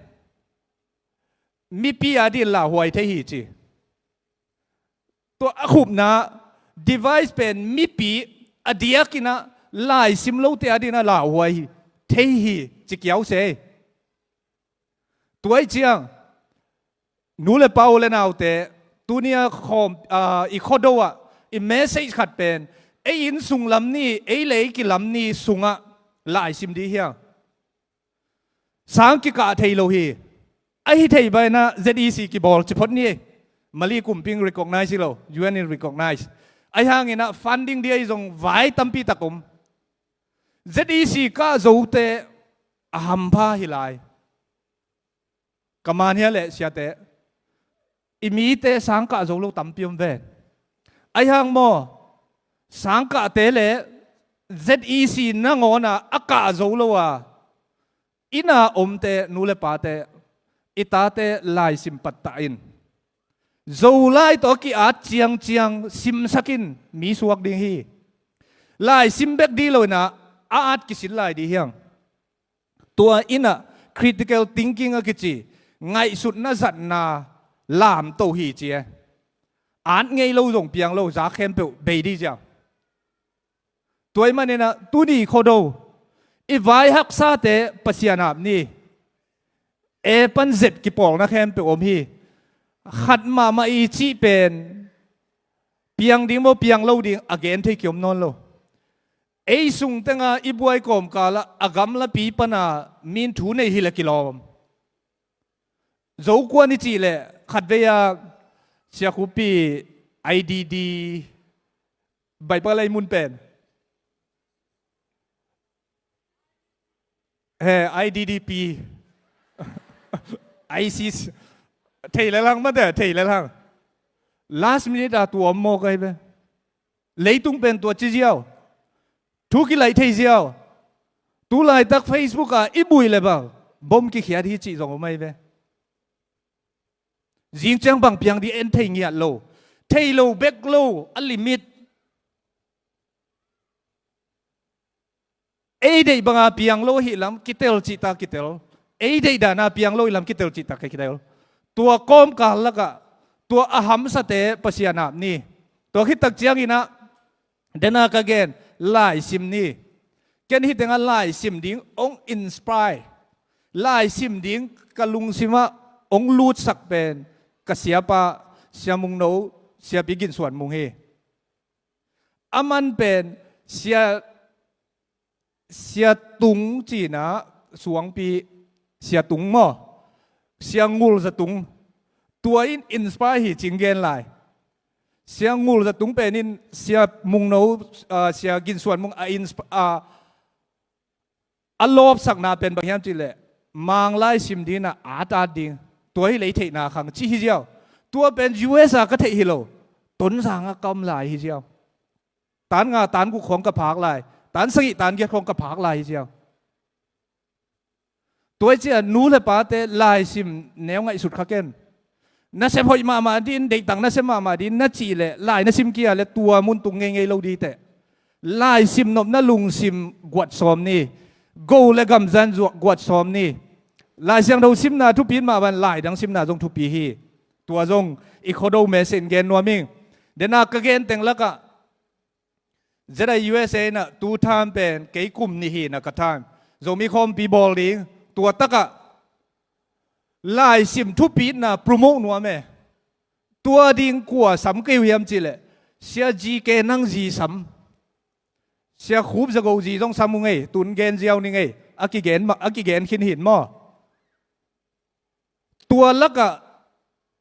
mipi a dingin lauhuai thei hi ci. Tua a khupna, device pen mipi a diakin ah laisim lote a dingin ah lauhuai thei hi ci kiau se. Tua ahih ciang nu le pa, u le naute, tuni a khawm, ah, i Khuado ah i message khat pen ei innsung lam ni, ei le ei kilam ni sungah laisim dih hiang. Sang kikah thei lo hi. Ahi thei bangin ah Z E C kibawl ci phot ni. Mali kumpi in recognize hi lo, U N in recognize. Ahi hangin ah funding ding ahi zong vai tampi tak om. Z E C kah zote a hampha hi lai. Ka man hi a leh siate, i mite sang kah zo lo tampi om ven. Ahi hang maw, sang kahte le Z E C nangawn a a kah zo lo a inn a omte, nu le pate, i tate laisim pattah in. Zolai tawh a ki-at ciangciang simsak in, mi suak ding hi. Laisim bek dih lo in ah a at kisin lai dih hiang. Tua in ah critical thinking a kici ngaihsutna zatna lamto hi ci e. At ngei lo zong piang lo, za khempeuh bei dih ziau. Tua ahih maninah tuni Khuado i vai haksate Pasian ap ni. A pan Z kipawlna khempeuh om hi. Khat mahmah i cih pen piang ding maw, piang lo ding a gen thei kiom nawn lo. Ei sung tenga i buai kawmkalah a gamlapi pana min thu nei hi le kilawm. Zokuan i cih leh khatvei a Sia Khupi I D D Bible ei mun pen. He, I D D P. ISIS. Thei le lang mate, thei le lang. Last minute a tuam maw kai be. Leitung pen tua ci ziau. Thu kilaih thei ziau. Tu laitak Facebook a i bui le bang bom kikhiat hi cih zong om ai ve. Zing ciang bang piang dih en thei ngiat lo. Thei lo bek lo a limit. Ei deih banga piang lo hi lam kitel cihta kitel. Ei deih dana piang lo hi lam kitel cihta kitel. Tua kawmkal lakah tua a hamsate Pasian ap ni. Tua khit tak cianginah dena ka gen, lai sim ni. Ken hi tengah lai sim ding ong inspire, lai sim ding ka lungsimah ong lutsak pen ka siapa Sia Mungno, Siapi Ginsuan Mung hi. A man pen Sia, Sia Tung cina, suangpi Sia Tung maw, Sia Ngul Za Tung. Tua in inspire hi cing gen lai. Sia Ngul Za Tung pen in Sia Mungno, ah, Sia Ginsuan Mung a insp-, ah, a lawpsakna pen bang hiam cihleh Manglai sim dingin a at at ding. Tua hi lei theihna khang ci hi ziau. Tua pen U S a ka theih hi lo. Tonzang a ka om lai hi ziau. Tan nga tan guk khawng ka phak lai. Tan sagih tan giat khawng ka phak lai hi ziau. Tua hi ciah nu le pate lai sim neu ngaihsut kha ken. Nasep hoih mahmah din, deihtak nasep mahmah din na cih leh lai na sim kia le tua mun tung ngeingei lo di teh. Lai sim nopna lungsim guat sawm ni. Go le gamzan zuak guat sawm ni. Lai Siangtho simna thupi in mah ban lai dang simna zong thupi hi. Tua zong i Khuado message in gen nuam ing. Dena ka gen teng lakah Z I U S A in ah tu time pen kei kum nih hi na ka time. Zomi khawmpi bawl ding tua takah lai sim thupitna promote nuam e. Tua ding kua sam kei uh hiam cihleh Sia G K Nang zi sam. Sia Khup Za Go zi zong sam uh ngei, tun gen ziau ni ngei. A kigen ma, a kigen khin hin maw? Tua lakah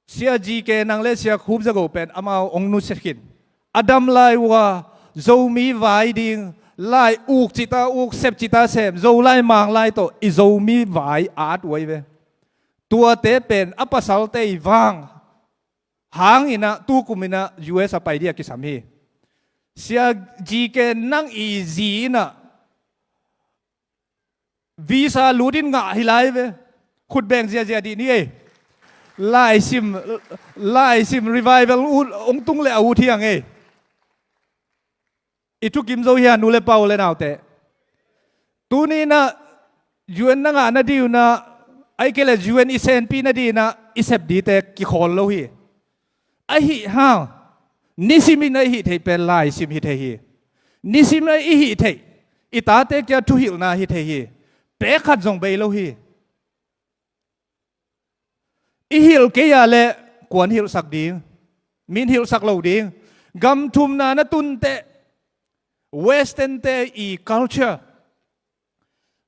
Sia G K Nang le Sia Khup Za Go pen amau ong nusia khin. A dam lai uh a Zomi vai ding lai uk cita uk, sep cita sem, Zolai Manglai tawh i Zomi vai at uh ai ve. Tuate pen a pasalte i vang hang in ah tu kum in ah U S a pai ding a kisam hi. Sia G K Nang i zi in ah visa lut in ngah hi lai ve. Khut beng ziazia dih ni ei. Lai sim, lai sim revival ut, ong tung le a ut hiang ei. I thukim zo hia nu le pa u le naute? Tuni in ah U N na ngah na dih un ah, ahih kei leh U N i senpi na dih in ah i sep dite kikhawl lo hi. Ahi hang, nisim in a i hih theih pen lai sim hi thei hi. Nisim in a i hih theih, i tate kia thuhilhna hi thei hi. Pek khat zong bei lo hi. I hilh kei a leh kuan hilhsak ding, min hilhsak lo ding. Gam thumna na tun teh Western te i culture,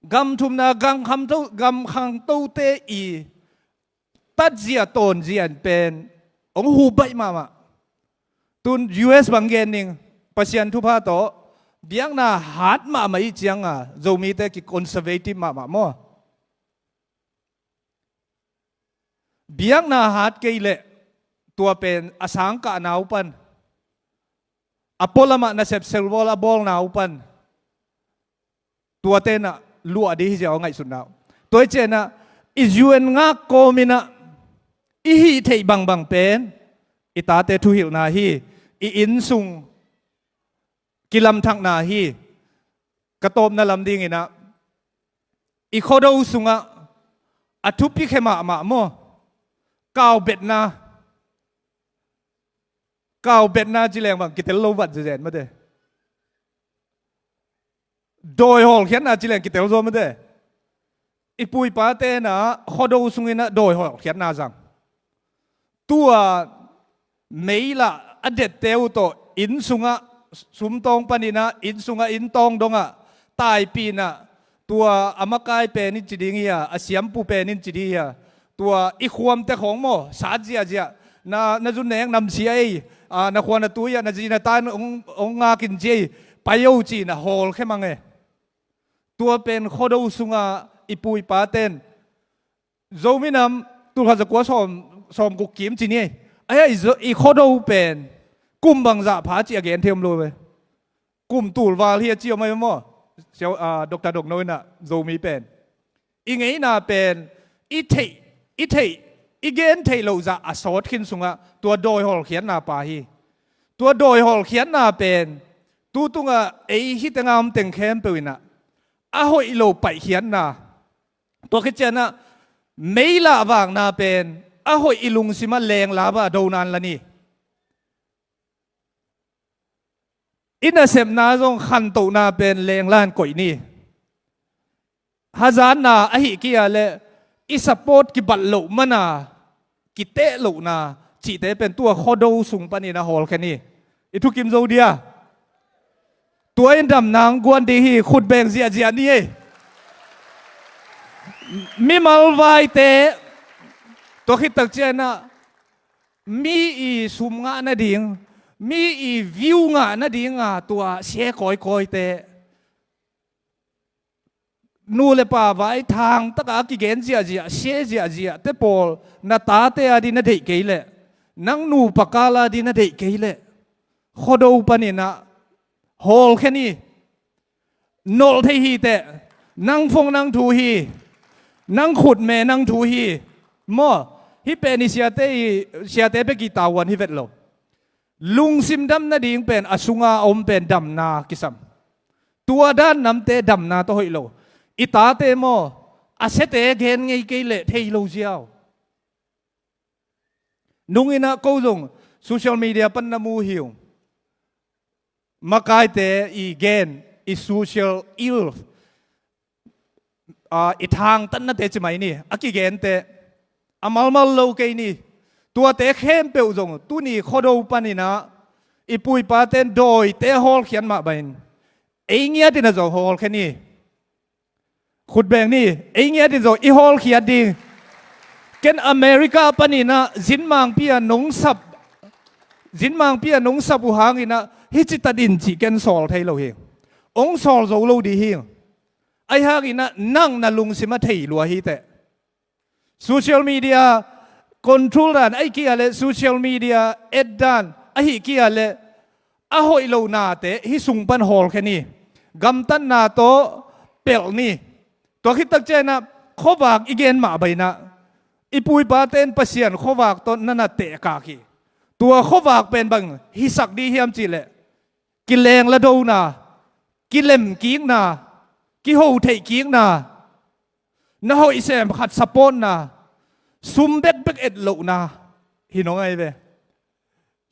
gam thumna gam khangto, gam khangtote i tatzia tawnzia in pen ong hu baih mahmah. Tun U S bang gen ning, Pasian thupha tawh biakna hat mahmah i cianga Zomite ki conservative mahmah maw? Biakna hat kei leh tua pen a sangkahna uh pan, a pualamah nasep selbawl a bawlna uh pan, tuate in ah luah ding hi ziau a ngaihsutna uh. Tua hi cianah i U N ngak kawm in ah i hih theih bangbang pen i tate thuhilhna hi, i innsung kilamthakna hi. Ka tawpna lam ding in ah i Khuado sungah A thupi khe mahmah maw? Kaubetna. Kaubetna ci leng bang kitel lo vat zezen mate. Dawi hawlkhiatna ci leng kitel zo mate. I pu i pa tenah khuado sungin ah dawi hawlkhiatna zang. Tua meilah a dette uh tawh inn sungah, sumtawng paninah inn sungah, inn tawng dongah taipinah, tua a makai pen in ci ding hi a, a siampu pen in ci ding hi a, tua i khuamte khawng maw, sat ziahziah, na, na zuneng namsia ei, a, na khua na tui ah na zi na tan hong, hong ngakin ci ei, pai o cinah hawlkhia mang e. Tua pen khuado sungah i pu i pa ten Zomi nam tulkhat zakua sawm, sawmguk kim ci ni ei. Ahi a i zo-, i khuado pen kum bangzah pha ci a gen thei om lo ve. Kum tulval hi a ci om ahi maw? Siau, a, Doctor Dok No inah Zomi pen i ngeina pen i theih, i theih, i gen theih loh zah a sawt khin sungah tua dawi hawlkhiatna pa hi. Tua dawi hawlkhiatna pen tu tungah ei hite ngam teng khempeuh inah a hoih lo paihkhiatna. Tua khit cianah meilah vakna pen a hoih i lungsimah lengla va donan la ni. I nasepna zong khantohna pen lenglan koih ni. Hazatna ahi kia le i support kibat loh mana, kiteh lohna cihte pen tua khuado sung panin a hawlkhia ni. I thukim zo dia. Tua in damna ang guan ding hi, khut beng ziahziah ni ei. Mimal vaite, tua khittak cianah mi i sum ngah nading, mi i view ngah nadinga tua sia kawikawite, nu le pa vai thang takah a kigen ziahziah, sia ziahziah te pawl na tate a ding na deih kei leh, nang nupa kal a ding na deih kei leh, khuado paninah hawlkhia ni. Nolh thei hi teh, nang phone nang thu hi, nang khutme nang thu hi. Maw, hih pen i siate i, siate bek i tavuan hi vet lo. Lungsim dam nading pen a sunga a om pen damna kisam. Tua dan namte damna tawh hoih lo. I tate maw, a siate gen ngei kei leh thei lo ziau. Nunginah ko zong social media pan na mu hi ung. Makaite i gen, i social ill, a, i thangtatnate ci mai ni, a kigente a malmal lo kei ni. Tuate khempeuh zong tuni khuado paninah i pu i paten dawite hawlkhiat mah bangin ei ngiatin a zong hawlkhia ni. Khut beng ni, ei ngiatin zong i hawlkhiat ding. Ken America paninah zinmangpi a nong sap, zinmangpi a nong sap uh hanginah hih citatin cih ken sawl thei lo hi. Ong sawl zo lo dih hi. Ahi hanginah nang na lungsim a thei lua hi teh. Social media control dan ahi kia le social media et dan ahi kia le a hoih lo nate hih sung pan hawlkhia ni. Gamtatna tawh pelh ni. Tua khittak cianah khuavak i gen mah bangin ah i pu i paten Pasian khuavak tawh na na tehkak hi. Tua khuavak pen bang hisak dih hiam cihleh, kileng ladona, kilemkikna, kihotheihkikna, na hoih sem khat supportna, sum bekbek etlohna hi nong ahi ve.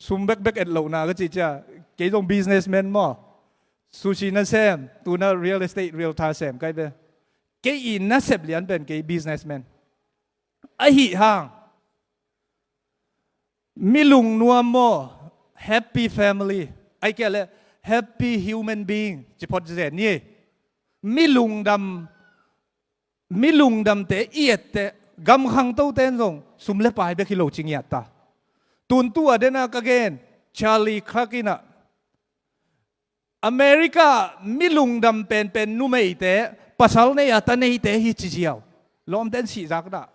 Sum bekbek etlohna ka cih cia, kei zong businessman maw, sushi na sem, tuna real estate realtor sem ka hi ve. Kei i nasep lian pen kei businessman. Ahi hang mi lungnuam maw, happy family, ahi kia le happy human being ci phot zen ni. Mi lungdam, mi lungdamte i etteh, gam khangtote in zong sum le pai bek hi lo ci ngiat ta. Tun tu a dena ka gen, Charlie Kirk inah America mi lungdam penpen numeite, pasal nei a ta neite hi ci ziau. Lawmte in sihzak dah.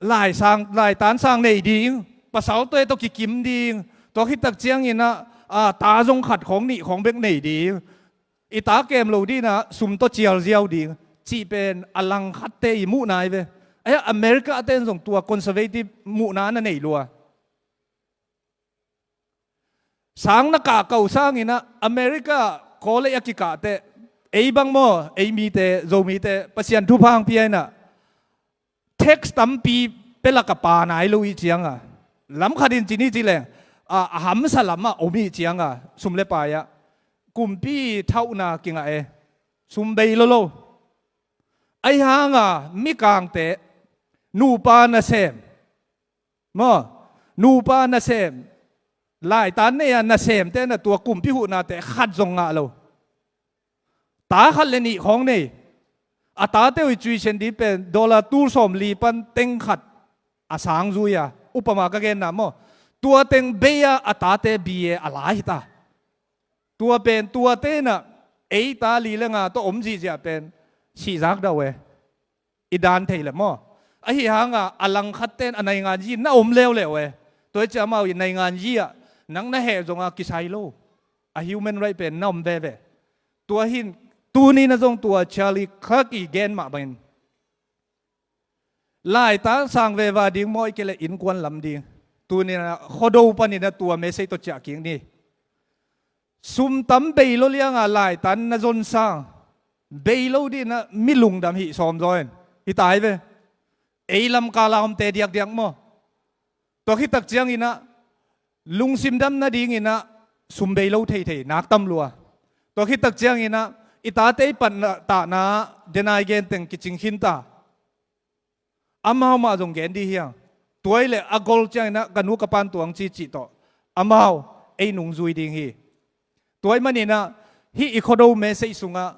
Laisang, laitan sang nei ding, pasal tawh e tawh kikim ding, tua khittak cianginah, a, ta zong khat khawng nih khawng bek nei ding, i ta kem lo dinah sum tawh cial ziau ding, cih pen a langkhatte i muhna hi ve. Ahi a America te in zong tua conservative muhna na nei lua. Sang na kahkah uh sanginah America college a kikahteh, ei bang maw, ei mite, Zomite Pasian thupha hong pia inah tax tampi pia lak a pa nai lo ih cianga, lam khat in ci ni ci leng, a, a hamsa lamah om ih cianga, sum le pai ah kumpi thauhna kingah e, sum bei lo lo. Ahi hanga mikangte, nupa nasem, maw, nupa nasem, laitan nei-a nasemte na tua kumpi huhnate khat zong ngah lo. Ta khat le nih khawng nei. A tate uh i tuition ding pen dollar tul sawm li pan teng khat a sang zui a, upama ka genna maw. Tua teng bei-a a tate B A a la hi ta. Tua pen tuate inah ei ta li le nga tawh om zihziah pen sihzak dah uh e. I dan thei le maw. Ahi hanga a langkhat ten a naingan yi na om leuleu e. Tua i ciah amau i naingan yi ah nang na heh zonga kisai lo. A human right pen na om veve. Tua hin tuni na zong tua Charlie Kirk i gen mah bangin laitan sang veva ding maw, i kei le innkuan lam ding. Tuni na Khuado panin a tua message tawh ciah kik ni. Sum tam bei lo lianga laitan na zon sang bei lo dihna mi lungdam hih sawm zaw in hi tai ve. Ei lamkala omte diakdiak maw. Tua khitak cianginah lungsim dam nadinginah sum bei lo theithei nak tam lua. Tua khitak cianginah i tate i patna tahna denai genteng kicing khinta. Amau mah zong gen dih hiang. Tuai le a gol cianginah ka nu ka pan tuang ci cih tawh amau ei nungzui ding hi. Tuai maninah hih i Khuado message sungah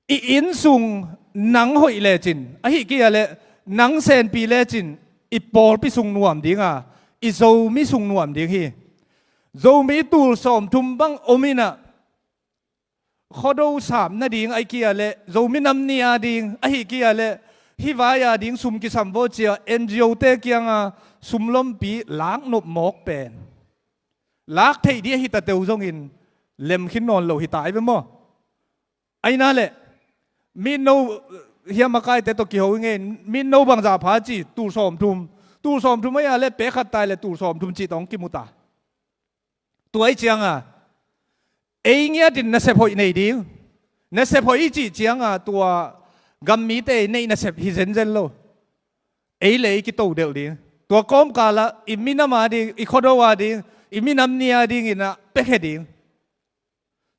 i inn sung nang hoih lecin, ahi kia le nang senpi lecin i pawlpi sung nuam dinga, i Zomi sung nuam ding hi. Zomi tul sawmthum bang om inah Khuado sap nading ahi kia le Zomi Nam Ni a ding, ahi kia le hih vai a ding sum kisam vaw cia N G O te kianga sumlompi laknop mawk pen lak theih dih ahi ta teu zongin lem khin nawn lo hi ta ai ve maw? Aina le mitno hiam a kaite tawh kiho i ngei, mitno bangzah pha ci tul sawmthum, tul sawmthum aia le pek khat tai le tul sawmthum cih tawh hong kimu ta. Tua i cianga ei ngiatin nasep hoih nei ding. Nasep hoih i cih cianga tua gammite i neih nasep hi zenzen lo. Ei le ei kito delh ding. Tua kawmkala i minam a ding, i Khuado a ding, i minam ni a dinginah pekhe ding.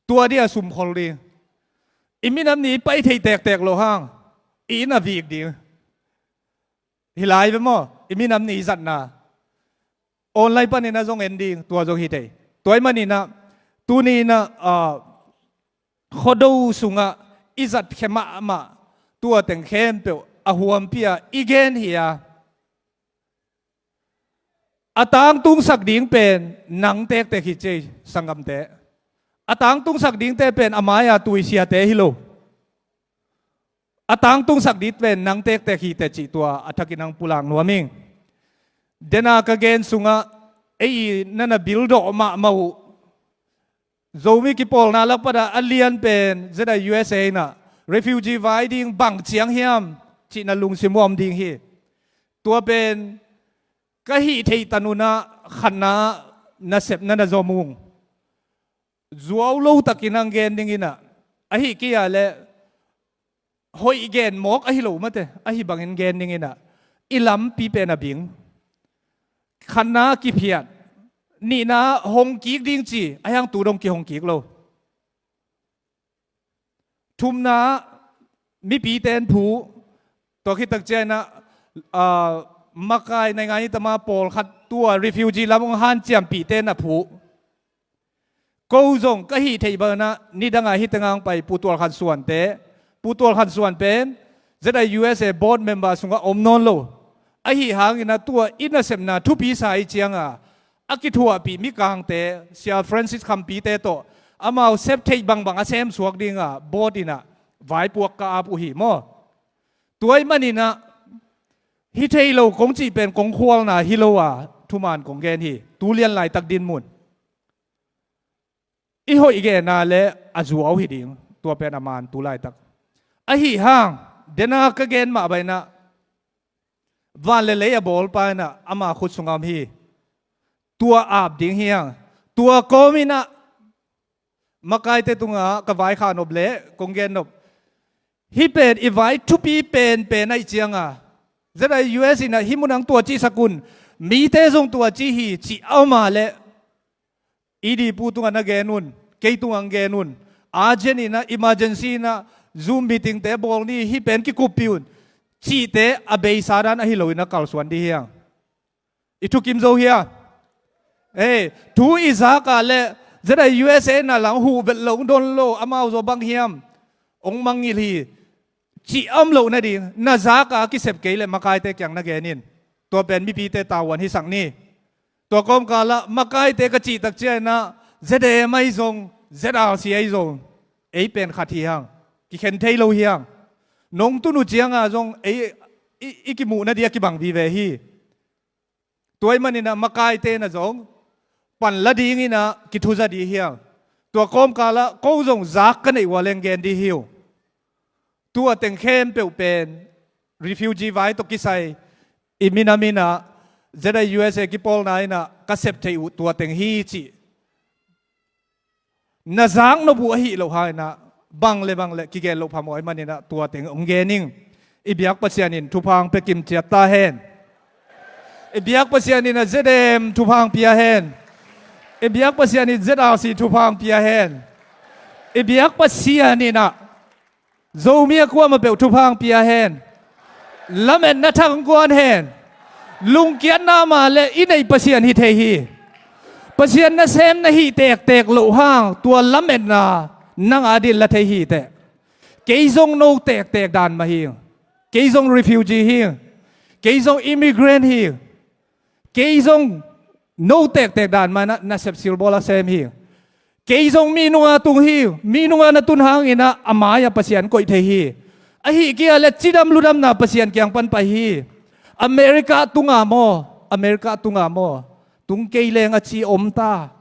Tua dia sumkhol ding. I minam ni i pai thei tektek loh hang i inn a vik ding. Hi lai ve maw? I minam ni i zatna online paninah zong en ding, tua zong hi thei. Tua i maninah tuninah ah, Khuado sungah i zat khe mahmah tua teng khempeuh a huampia i gen hi a, a tangtungsak ding pen nang tektek hi cei sanggamte. A tangtungsak dingte pen a mai-a tuisiate hi lo. A tangtungsak ding pen nang tektek hi teh cih tua a thakin ang pulak nuam ing. Dena ka gen sungah ei nana bildawh mahmah uh. Zomi kipawlna lakpata a lian pen Z I U S A inah refugee vai ding bang ciang hiam cihna lungsim uh a om ding hi. Tua pen ka hih theih tanunah khatna nasepna na zom ung. Zuau lo takin ang gen dinginah ahi kia le hoih gen mawk ahi lo mate, ahi bangin gen dinginah i lampi pen a bing. Khatna kiphiat, nihna hong kik ding ci a hiang tu dong kihong kik lo. Thumna mipite in phu. Tua khitak cianah ah, makai naingan i tama pawlkhat tua refugee lam hong hanciampihte na phu. Ko zong ka hih theih banah nidangah hih tengah ang pai Pu Tual Khan Suante, Pu Tual Khan Suan pen Z I U S A board member sungah om nawn lo. Ahi hangin a tua i nasepna thupi sa i cianga a kithuahpih mikangte Sia Francis Khampite tawh amau sep theih bangbang a semsuak dinga board inah vaipuak ka ap uh hi maw? Tua i maninah hi thei lo kong cih pen kong khualna hi lo a thuman kong gen hi. Tu lian laitak dinmun i hoih genna le a zuau hi ding. Tua pen a man tu laitak ahi hang dena ka gen mah bainah van le lei a bawlpa inah ama khut sungah om hi. Tua ap ding hiang. Tua kawminah makaite tungah ka vaikhak nop le kong gen nop, hih pen i vai thupi penpen aih cianga ZIUSA in ah hih munah tua cihsak un, mite zong tua ci hi cih a om a leh, ED pu tungah na gen un, kei tungah hong gen un. Urgent in ah, emergency in ah, Zoom meeting te bawl ni, hih pen kikuppih un, cihte a beisa dan ahi loin ah kalsuan dih hiang. I thukim zo hia? Ei, thu i zak a leh ZIUSA in ah lang huh vet lo, hong don lo, amau zaw bang hiam, hong mangngilh hi cih a om loh nading, na zak a kisep kei leh makaite kiang na gen in. Tua pen mipite tavuan hisak ni. Tua kawmkal ah makaite ka cih tak ciangin ah, ZAM ahi zong, ZRC ahi zong, ei pen khat hi hang. Kikhen thei lo hi hang. Nong tun uh ciang a zong ei i, i kimuh nading a kibang vive hi. Tua ahih manin ah makaite in ah zong pan la dingin ah kithuza dih hiang. Tua kawmkal ah ko zong zak ka neih uh a leh hong gen dih hi uh. Tua teng khempeuh pen refugee vai tawh kisai i minam in ah, ZIUSA kipawlna in ah ka sep theih uh tua teng hi cih na zak nop uh ahih loh hangin ah, bang le bang le kigen loh phamawh ahih manin ah tua teng hong gen ing. I biak Pasian in thupha hong pia kim ciat ta hen. I biak Pasian in ah ZAM thupha hong pia hen. I biak Pasian in ZRC thupha hong pia hen. I biak Pasian in ah Zomi a kuamah peuh thupha hong pia hen. Lametna thak hong guan hen. Lungkiatna mah leh i neih Pasian hi thei hi. Pasian nasem na hih tektek loh hang tua lametna nang adin la thei hi teh. Kei zong no tektek dan mah hi. Kei zong refugee hi. Kei zong immigrant hi. Kei zong no tektek dan mah na, na sepsil bawl a sem hi. Kei zong mi nunga tung hi. Mi nunga na tun hangin ah a mai-ah Pasian koih thei hi. Ahih kei leh cidam ludamna Pasian kiang pan pai hi. America tunga maw, America tunga maw, tung kei leng a ci om ta.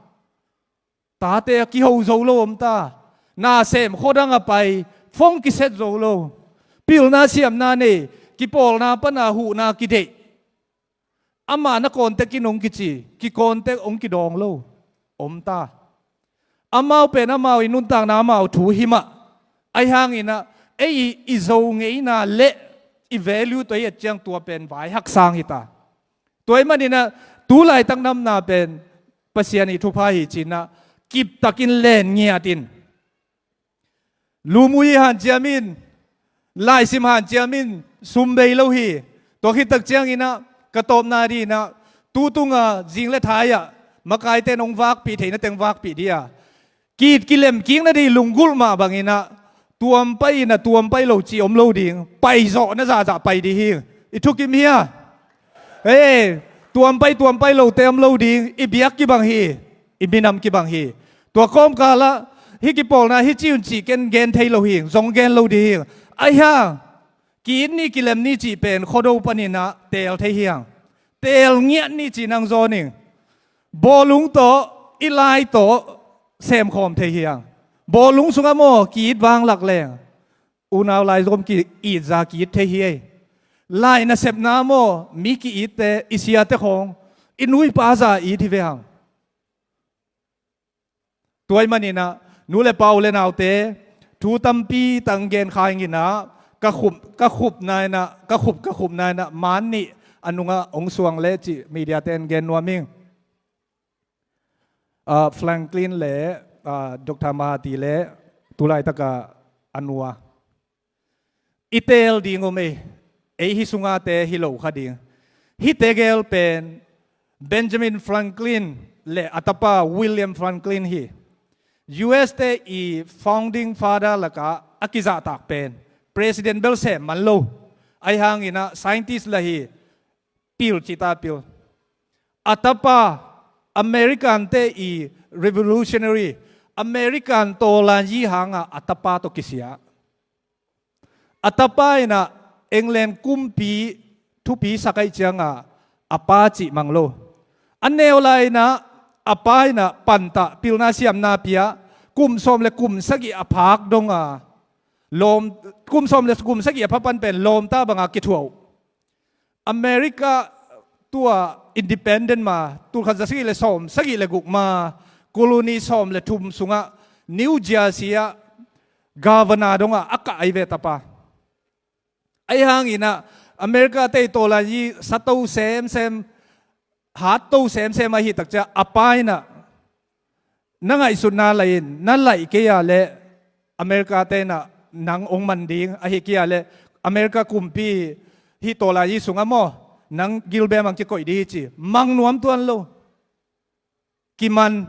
Tate a kiho zo lo om ta. Na sem khuadang a pai, phone kiset zo lo. Pilna siamna nei, kipawlna pana huhna kideih. Amah na contact in hong kici, ki contact hong kidawng lo om ta. Amau pen amau i nuntakna amau thu hi mah. Ahi hangin ah ei i, i Zo ngeina leh i value tawh i et ciang tua pen vai haksang hi ta. Tua ahih manin ah tu laitak namna pen Pasian i thupha hi ci-in ah kiptakin len ngiat in. Lumui hanciam in, laisim hanciam in, sum bei lo hi. Tua khit tak ciangin ah ka tawpna dingin ah tu tunga zing le thai-ah makaite in hong vakpih theihna teng vakpih ding a, ki-it kilem kik nading lunggulh mah bangin ah tuam pai in ah tuam pai lo cih om lo ding, paizawhna zahzah pai ding hi. I thukim hia? Ei, tuam pai tuam pai lote om lo ding, i biak kibang hi, i minam kibang hi. Tua kawmkal ah hih kipawlna hih ci un cih ken gen thei lo hi, zong gen lo ding hi. Ahi hang ki-it ni kilem ni cih pen Khuado panin ah teel thei hi hang. Teel ngiat ni cih nang zawn ing. Bawlung tawh, i lai tawh semkhawm thei hi hang. Bawlung sungah maw ki-it vanglak leng unau lai zom ki-it za ki-it thei hi ei. Lai nasepna maw mi ki-itte, i siate khawng i nu i pa za it hi ve hang. Tua ahih manin ah nu le pa, u le naute, thu tampi tang gen kha ing in ah, ka khup, ka khupna in ah, ka khup, ka khupna in ah maan nih a nungah hong suang leh cih mediate in gen nuam ing. Ah, Franklin le, ah, Doctor Mahati le tu laitak a a nu a i teel ding om ei. Ei hih sungate hi lo kha ding. Hihte gel pen Benjamin Franklin le a tapa William Franklin hi. US te i founding father lakah a kizahtak pen, president bel sem man lo. Ahi hangin ah scientist lah hi. Pil cita pil. A tapa, American te i revolutionary, American tawlanyi hangah a tapa tawh kisia. A tapa in ah England kumpi thupi sak ahih ciangah a pa cih mang lo. A neu lai in ah a pa in ah pantah pilna siamna pia, kum sawm le kum sagih a phak dong a lawm, kum sawm le kum sagih a pha pan pen lawmta banga kithuah uh. America tua independent ma, tulkhat za sagih le sawm sagih le guk ma, colony sawm le thum sungah New Jersey ah governor dongah a kah ahi ve tapa. Ahi hangin ah America te i tawlan i sato semsem, hatto semsem ahi takcia a pa inah na ngaihsutna lai-in na laih kei a leh America te inah nang ong man ding ahi kei a leh America kumpi hih tawlan i sungah maw nang gilbem ang kikoih ding hi ci mang nuam tuan lo. Kiman,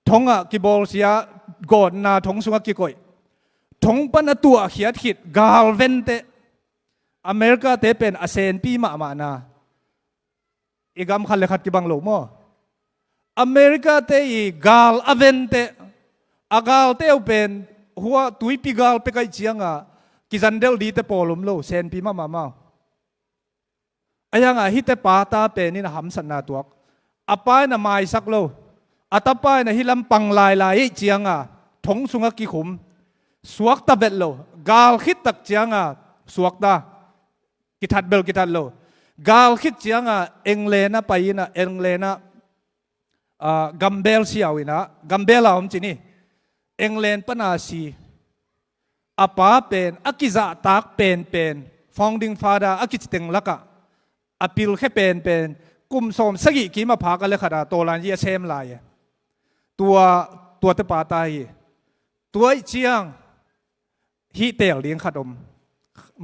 thongah kibawlsia, gawtna thong sungah kikoih, thong pan a tuahkhiat khit galvente America te pen a senpi mahmahna. I gam khat le khat kibang lo maw? America te i gal a vente, a galte uh pen hua tuipi gal pekaih cianga kizandelh dite pawl um lo, senpi mahmah mau. A yanga hite pa ta pen in a hamsatna tuak, a pa in a maisak lo, a tapa in a hilam pang lailai ei cianga thong sungah kikhum, suakta vet lo, gal khittak cianga suakta, kithat bel kithat lo. Gal khit cianga England a pai inah England a, ah, gambel siau inah gambel a om cini England pana si a pa pen a kizahtak penpen founding father a kiciteng lakah a pilkhe penpen kum sawm sagih kim a phak a le khat a tawlan i a sem lai e. Tua, tuate pa ta hi. Tua ih ciang hih teel ding khat om,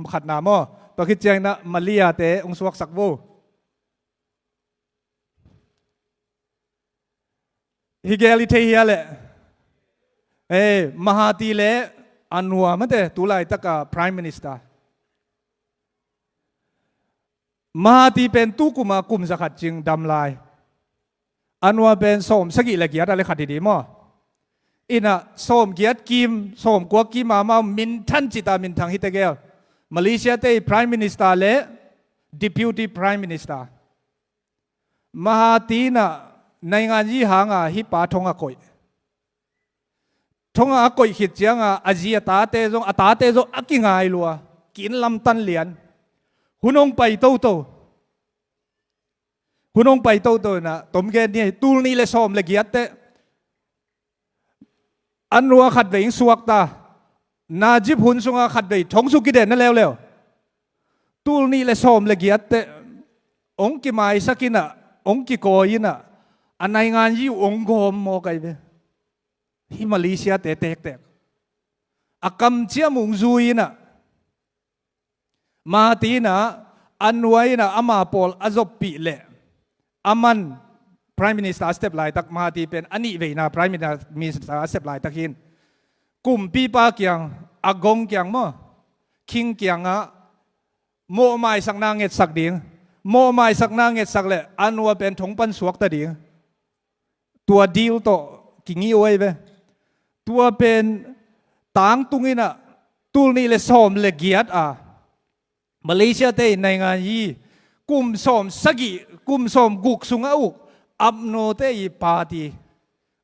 khatna maw? Tua khit ciang inah Malia te ong suaksak vo. Hi gel i thei hia leh? Ei, Mahati le Anwar mate tu laitaka Prime Minister. Mahati pen tu kuma kum zakhat cing dam lai. Anwar pen sawm sagih le giat a le khat hi di maw? Inah sawm giat kim, sawm kua kim a mau minthan cita minthang hite gel. Malaysia te i Prime Minister le Deputy Prime Minister. Mahati inah naingan yi hanga hih pa thong a koih. Thong a koih khit cianga a zi a tate zong, a tate zong a kingai lua, ki-inn lamtan lian. Hun hong pai toto. Hun hong pai toto inah tom gen ni, tul nih le sawm le giatte Anwar khatvei in suakta, Najib hun sunga khatvei thong sung kiden na leuleu. Tul nih le sawm le giatte ong kimaisak inah, ong kikawi inah, a naingan yi uh ong gawm maw kai ve. Hih Malaysia te tektek a kamciam ung zui inah, Mahati inah Anwar inah ama pawl a zoppih leh aman Prime Minister a step laitak, Mahati pen a nihveina Prime Minister a step laitak hin kumpipa kiang, a gong kiang maw, king kiangah mawhmaisakna ngetsak ding. Mawhmaisakna ngetsak leh Anwar pen thong pan suakta ding. Tua deal tawh kingih uh ahi ve. Tua pen tangtung inah tul nih le sawm le giat a Malaysia te in naingan yi kum sawm sagih, kum sawm guk sungah uk Umno te i party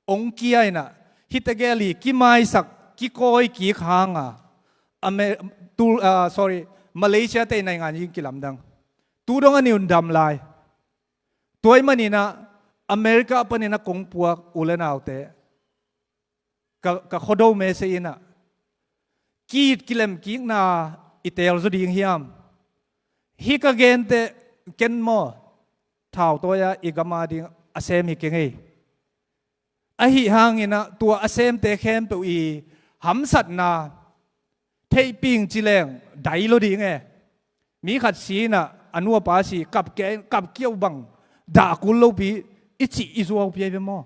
ong kia inah hihte gel hi kimaisak, kikawi kik hanga Ame-, tul, ah, sorry, Malaysia te in naingan yi kilamdang. Tu dong a ni un dam lai. Tua ih maninah America paninah kong puak u le naute, ka, ka khuado message inah ki-it kilem kikna i teel zaw ding hiam? Hih ka gente ken maw thautawi-a i gam ading a sem hi keng ei. Ahi hanginah tua a semte khempeuh i hamsatna theihping cileng dai lo ding e. Mi khat si inah a nuapa si kap kia, kap kia uh bang dah kul lopi i cih i zuaupi ahi ve maw?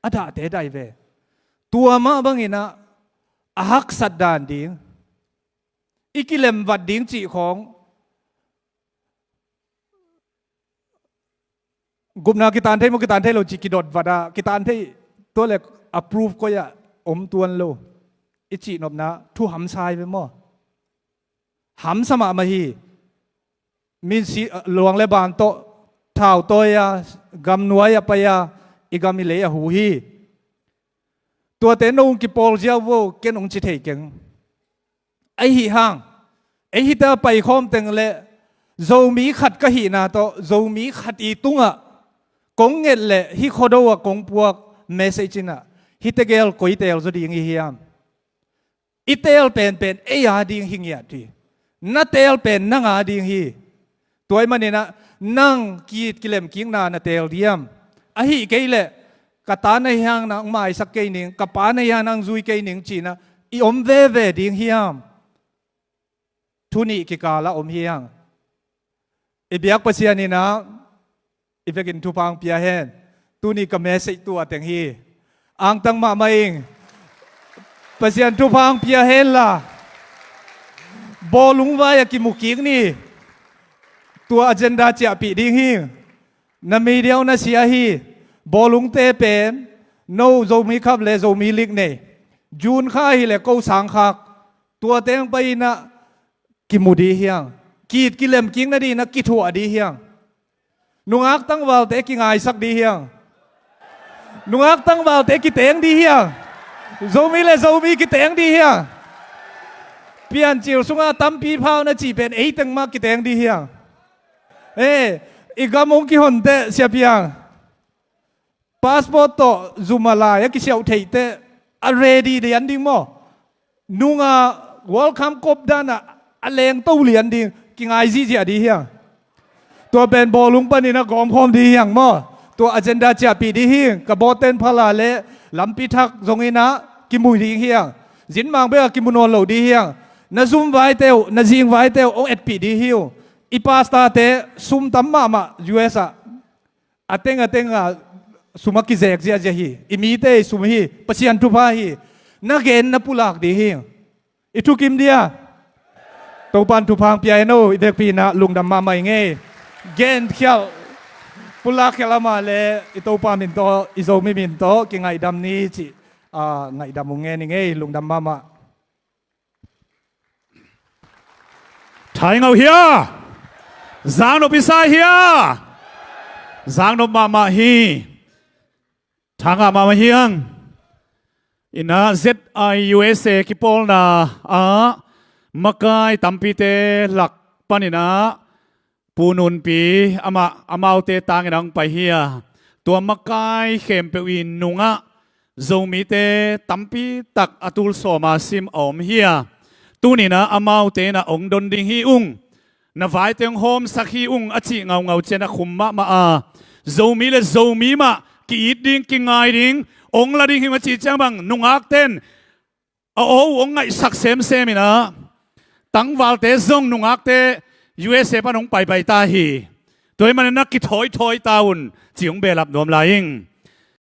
A dahte dai ve. Tua mah banginah a haksat dan ding, i kilemvat ding cih khawng gupna kitan thei maw, kitan thei lo cih kidot vat ah kitan thei, tua le approve koi-ah om tuan lo i cihnopna thu hamsa hi ve maw? Hamsa mahmah hi. Min si, luang le ban tawh thautawi-a gamnuai-ah pai-a i gam i lei a hu hi. Tuate no hong kipawl ziau vo, ken hong ci thei keng. Ahi hang ei hita paikhawm teng le Zomi khat ka hihna tawh Zomi khat i tungah kong nget le hih khuado ah kong puak message inah hihte gel koi teel zaw ding i hiam? I teel penpen ei ading hi ngiat hi. Na teel pen nang ading hi. Tua ahih maninah nang ki-it kilemkikna na teel diam? Ahih kei leh ka ta na hi hang nang maisak kei ning, ka pa na hi hang nang zui kei ning cinah i om veve ding hiam? Thu nih kikalah om hi hang. I biak Pasian inah i vekin thupha hong pia hen. Tuni ka message tua teng hi. Angtang mahmah ing. Pasian thupha hong pia henla, bawlung vai-ah kimukik ni. Tua agenda ciahpih ding hi. Na media uh na sia hi. Bawlungte pen no Zomi Cup le Zomi League nei. June kha hileh ko sangkhak. Tua teng pai inah kimu dih hiang. Ki-it kilemkik nadinah kithuah dih hiang. Nungak tangvalte kingaisak dih hiang. Nungak tangvalte kiteng dih hiang. Zomi le Zomi kiteng dih hiang. Piancil sunga tampi phau na cih pen ei teng mah kiteng dih hiang. Eh, i gam hong kihon teh Sia Piang, passport tawh zum a lai a kisiauh theih teh a ready lian ding maw? Nunga World Cup kop danah a lengto lian ding kingai zihziah dih hiang. Tua pen bawlung panin a gawmkhawm dih hiang maw? Tua agenda ciahpih dih hi. Ka bawten phala le lampi thak zonginah kimu ding hiang. Zinmang bekah kimu nawn lo dih hiang. Na zum vaite uh, na zing vaite uh hong etpih dih hi uh. I pastorte sum tam mahmah U S ah. A teng a teng a sum a kizek ziahziah hi. I mite i sum hi. Pasian thupha hi. Na gen na pulak dih hi. I thukim dia. Topan thupha hong pia hen o. I vekpi inah lungdam mahmah ing ei. Gen khialh, pulak khialh amah le i Topa min tawh, i Zomi min tawh kingaihdam ni cih, ah, ngaihdam hong ngen ing ei. Lungdam mahmah. Thaingauh hia? Zaknop i sa hia? Zaknop mahmah hi. Thangah mahmah hiang. Inah Z I U S A kipawlna ah makai tampite lak paninah Pu Nunpi amah amaute tangin a hong pai hi a, tua makai khempeuh i nungah Zomite tampi tak a tul sawma sim a om hi a, tuninah amaute inah hong don ding hi ung. Na vaite hong hawmsak hi ung a cih ngaungau cian a khum mahmah a, Zomi le Zomi mah ki-it ding, kingai ding, hong la ding hi ung a cih ciang bang nungakten a aw uh hong ngaihsak semsem inah tangvalte zong nungakte U S A pan hong paipai ta hi. Tua ahih manin na kithawithawi ta un ci hong behlap nuam lai ing.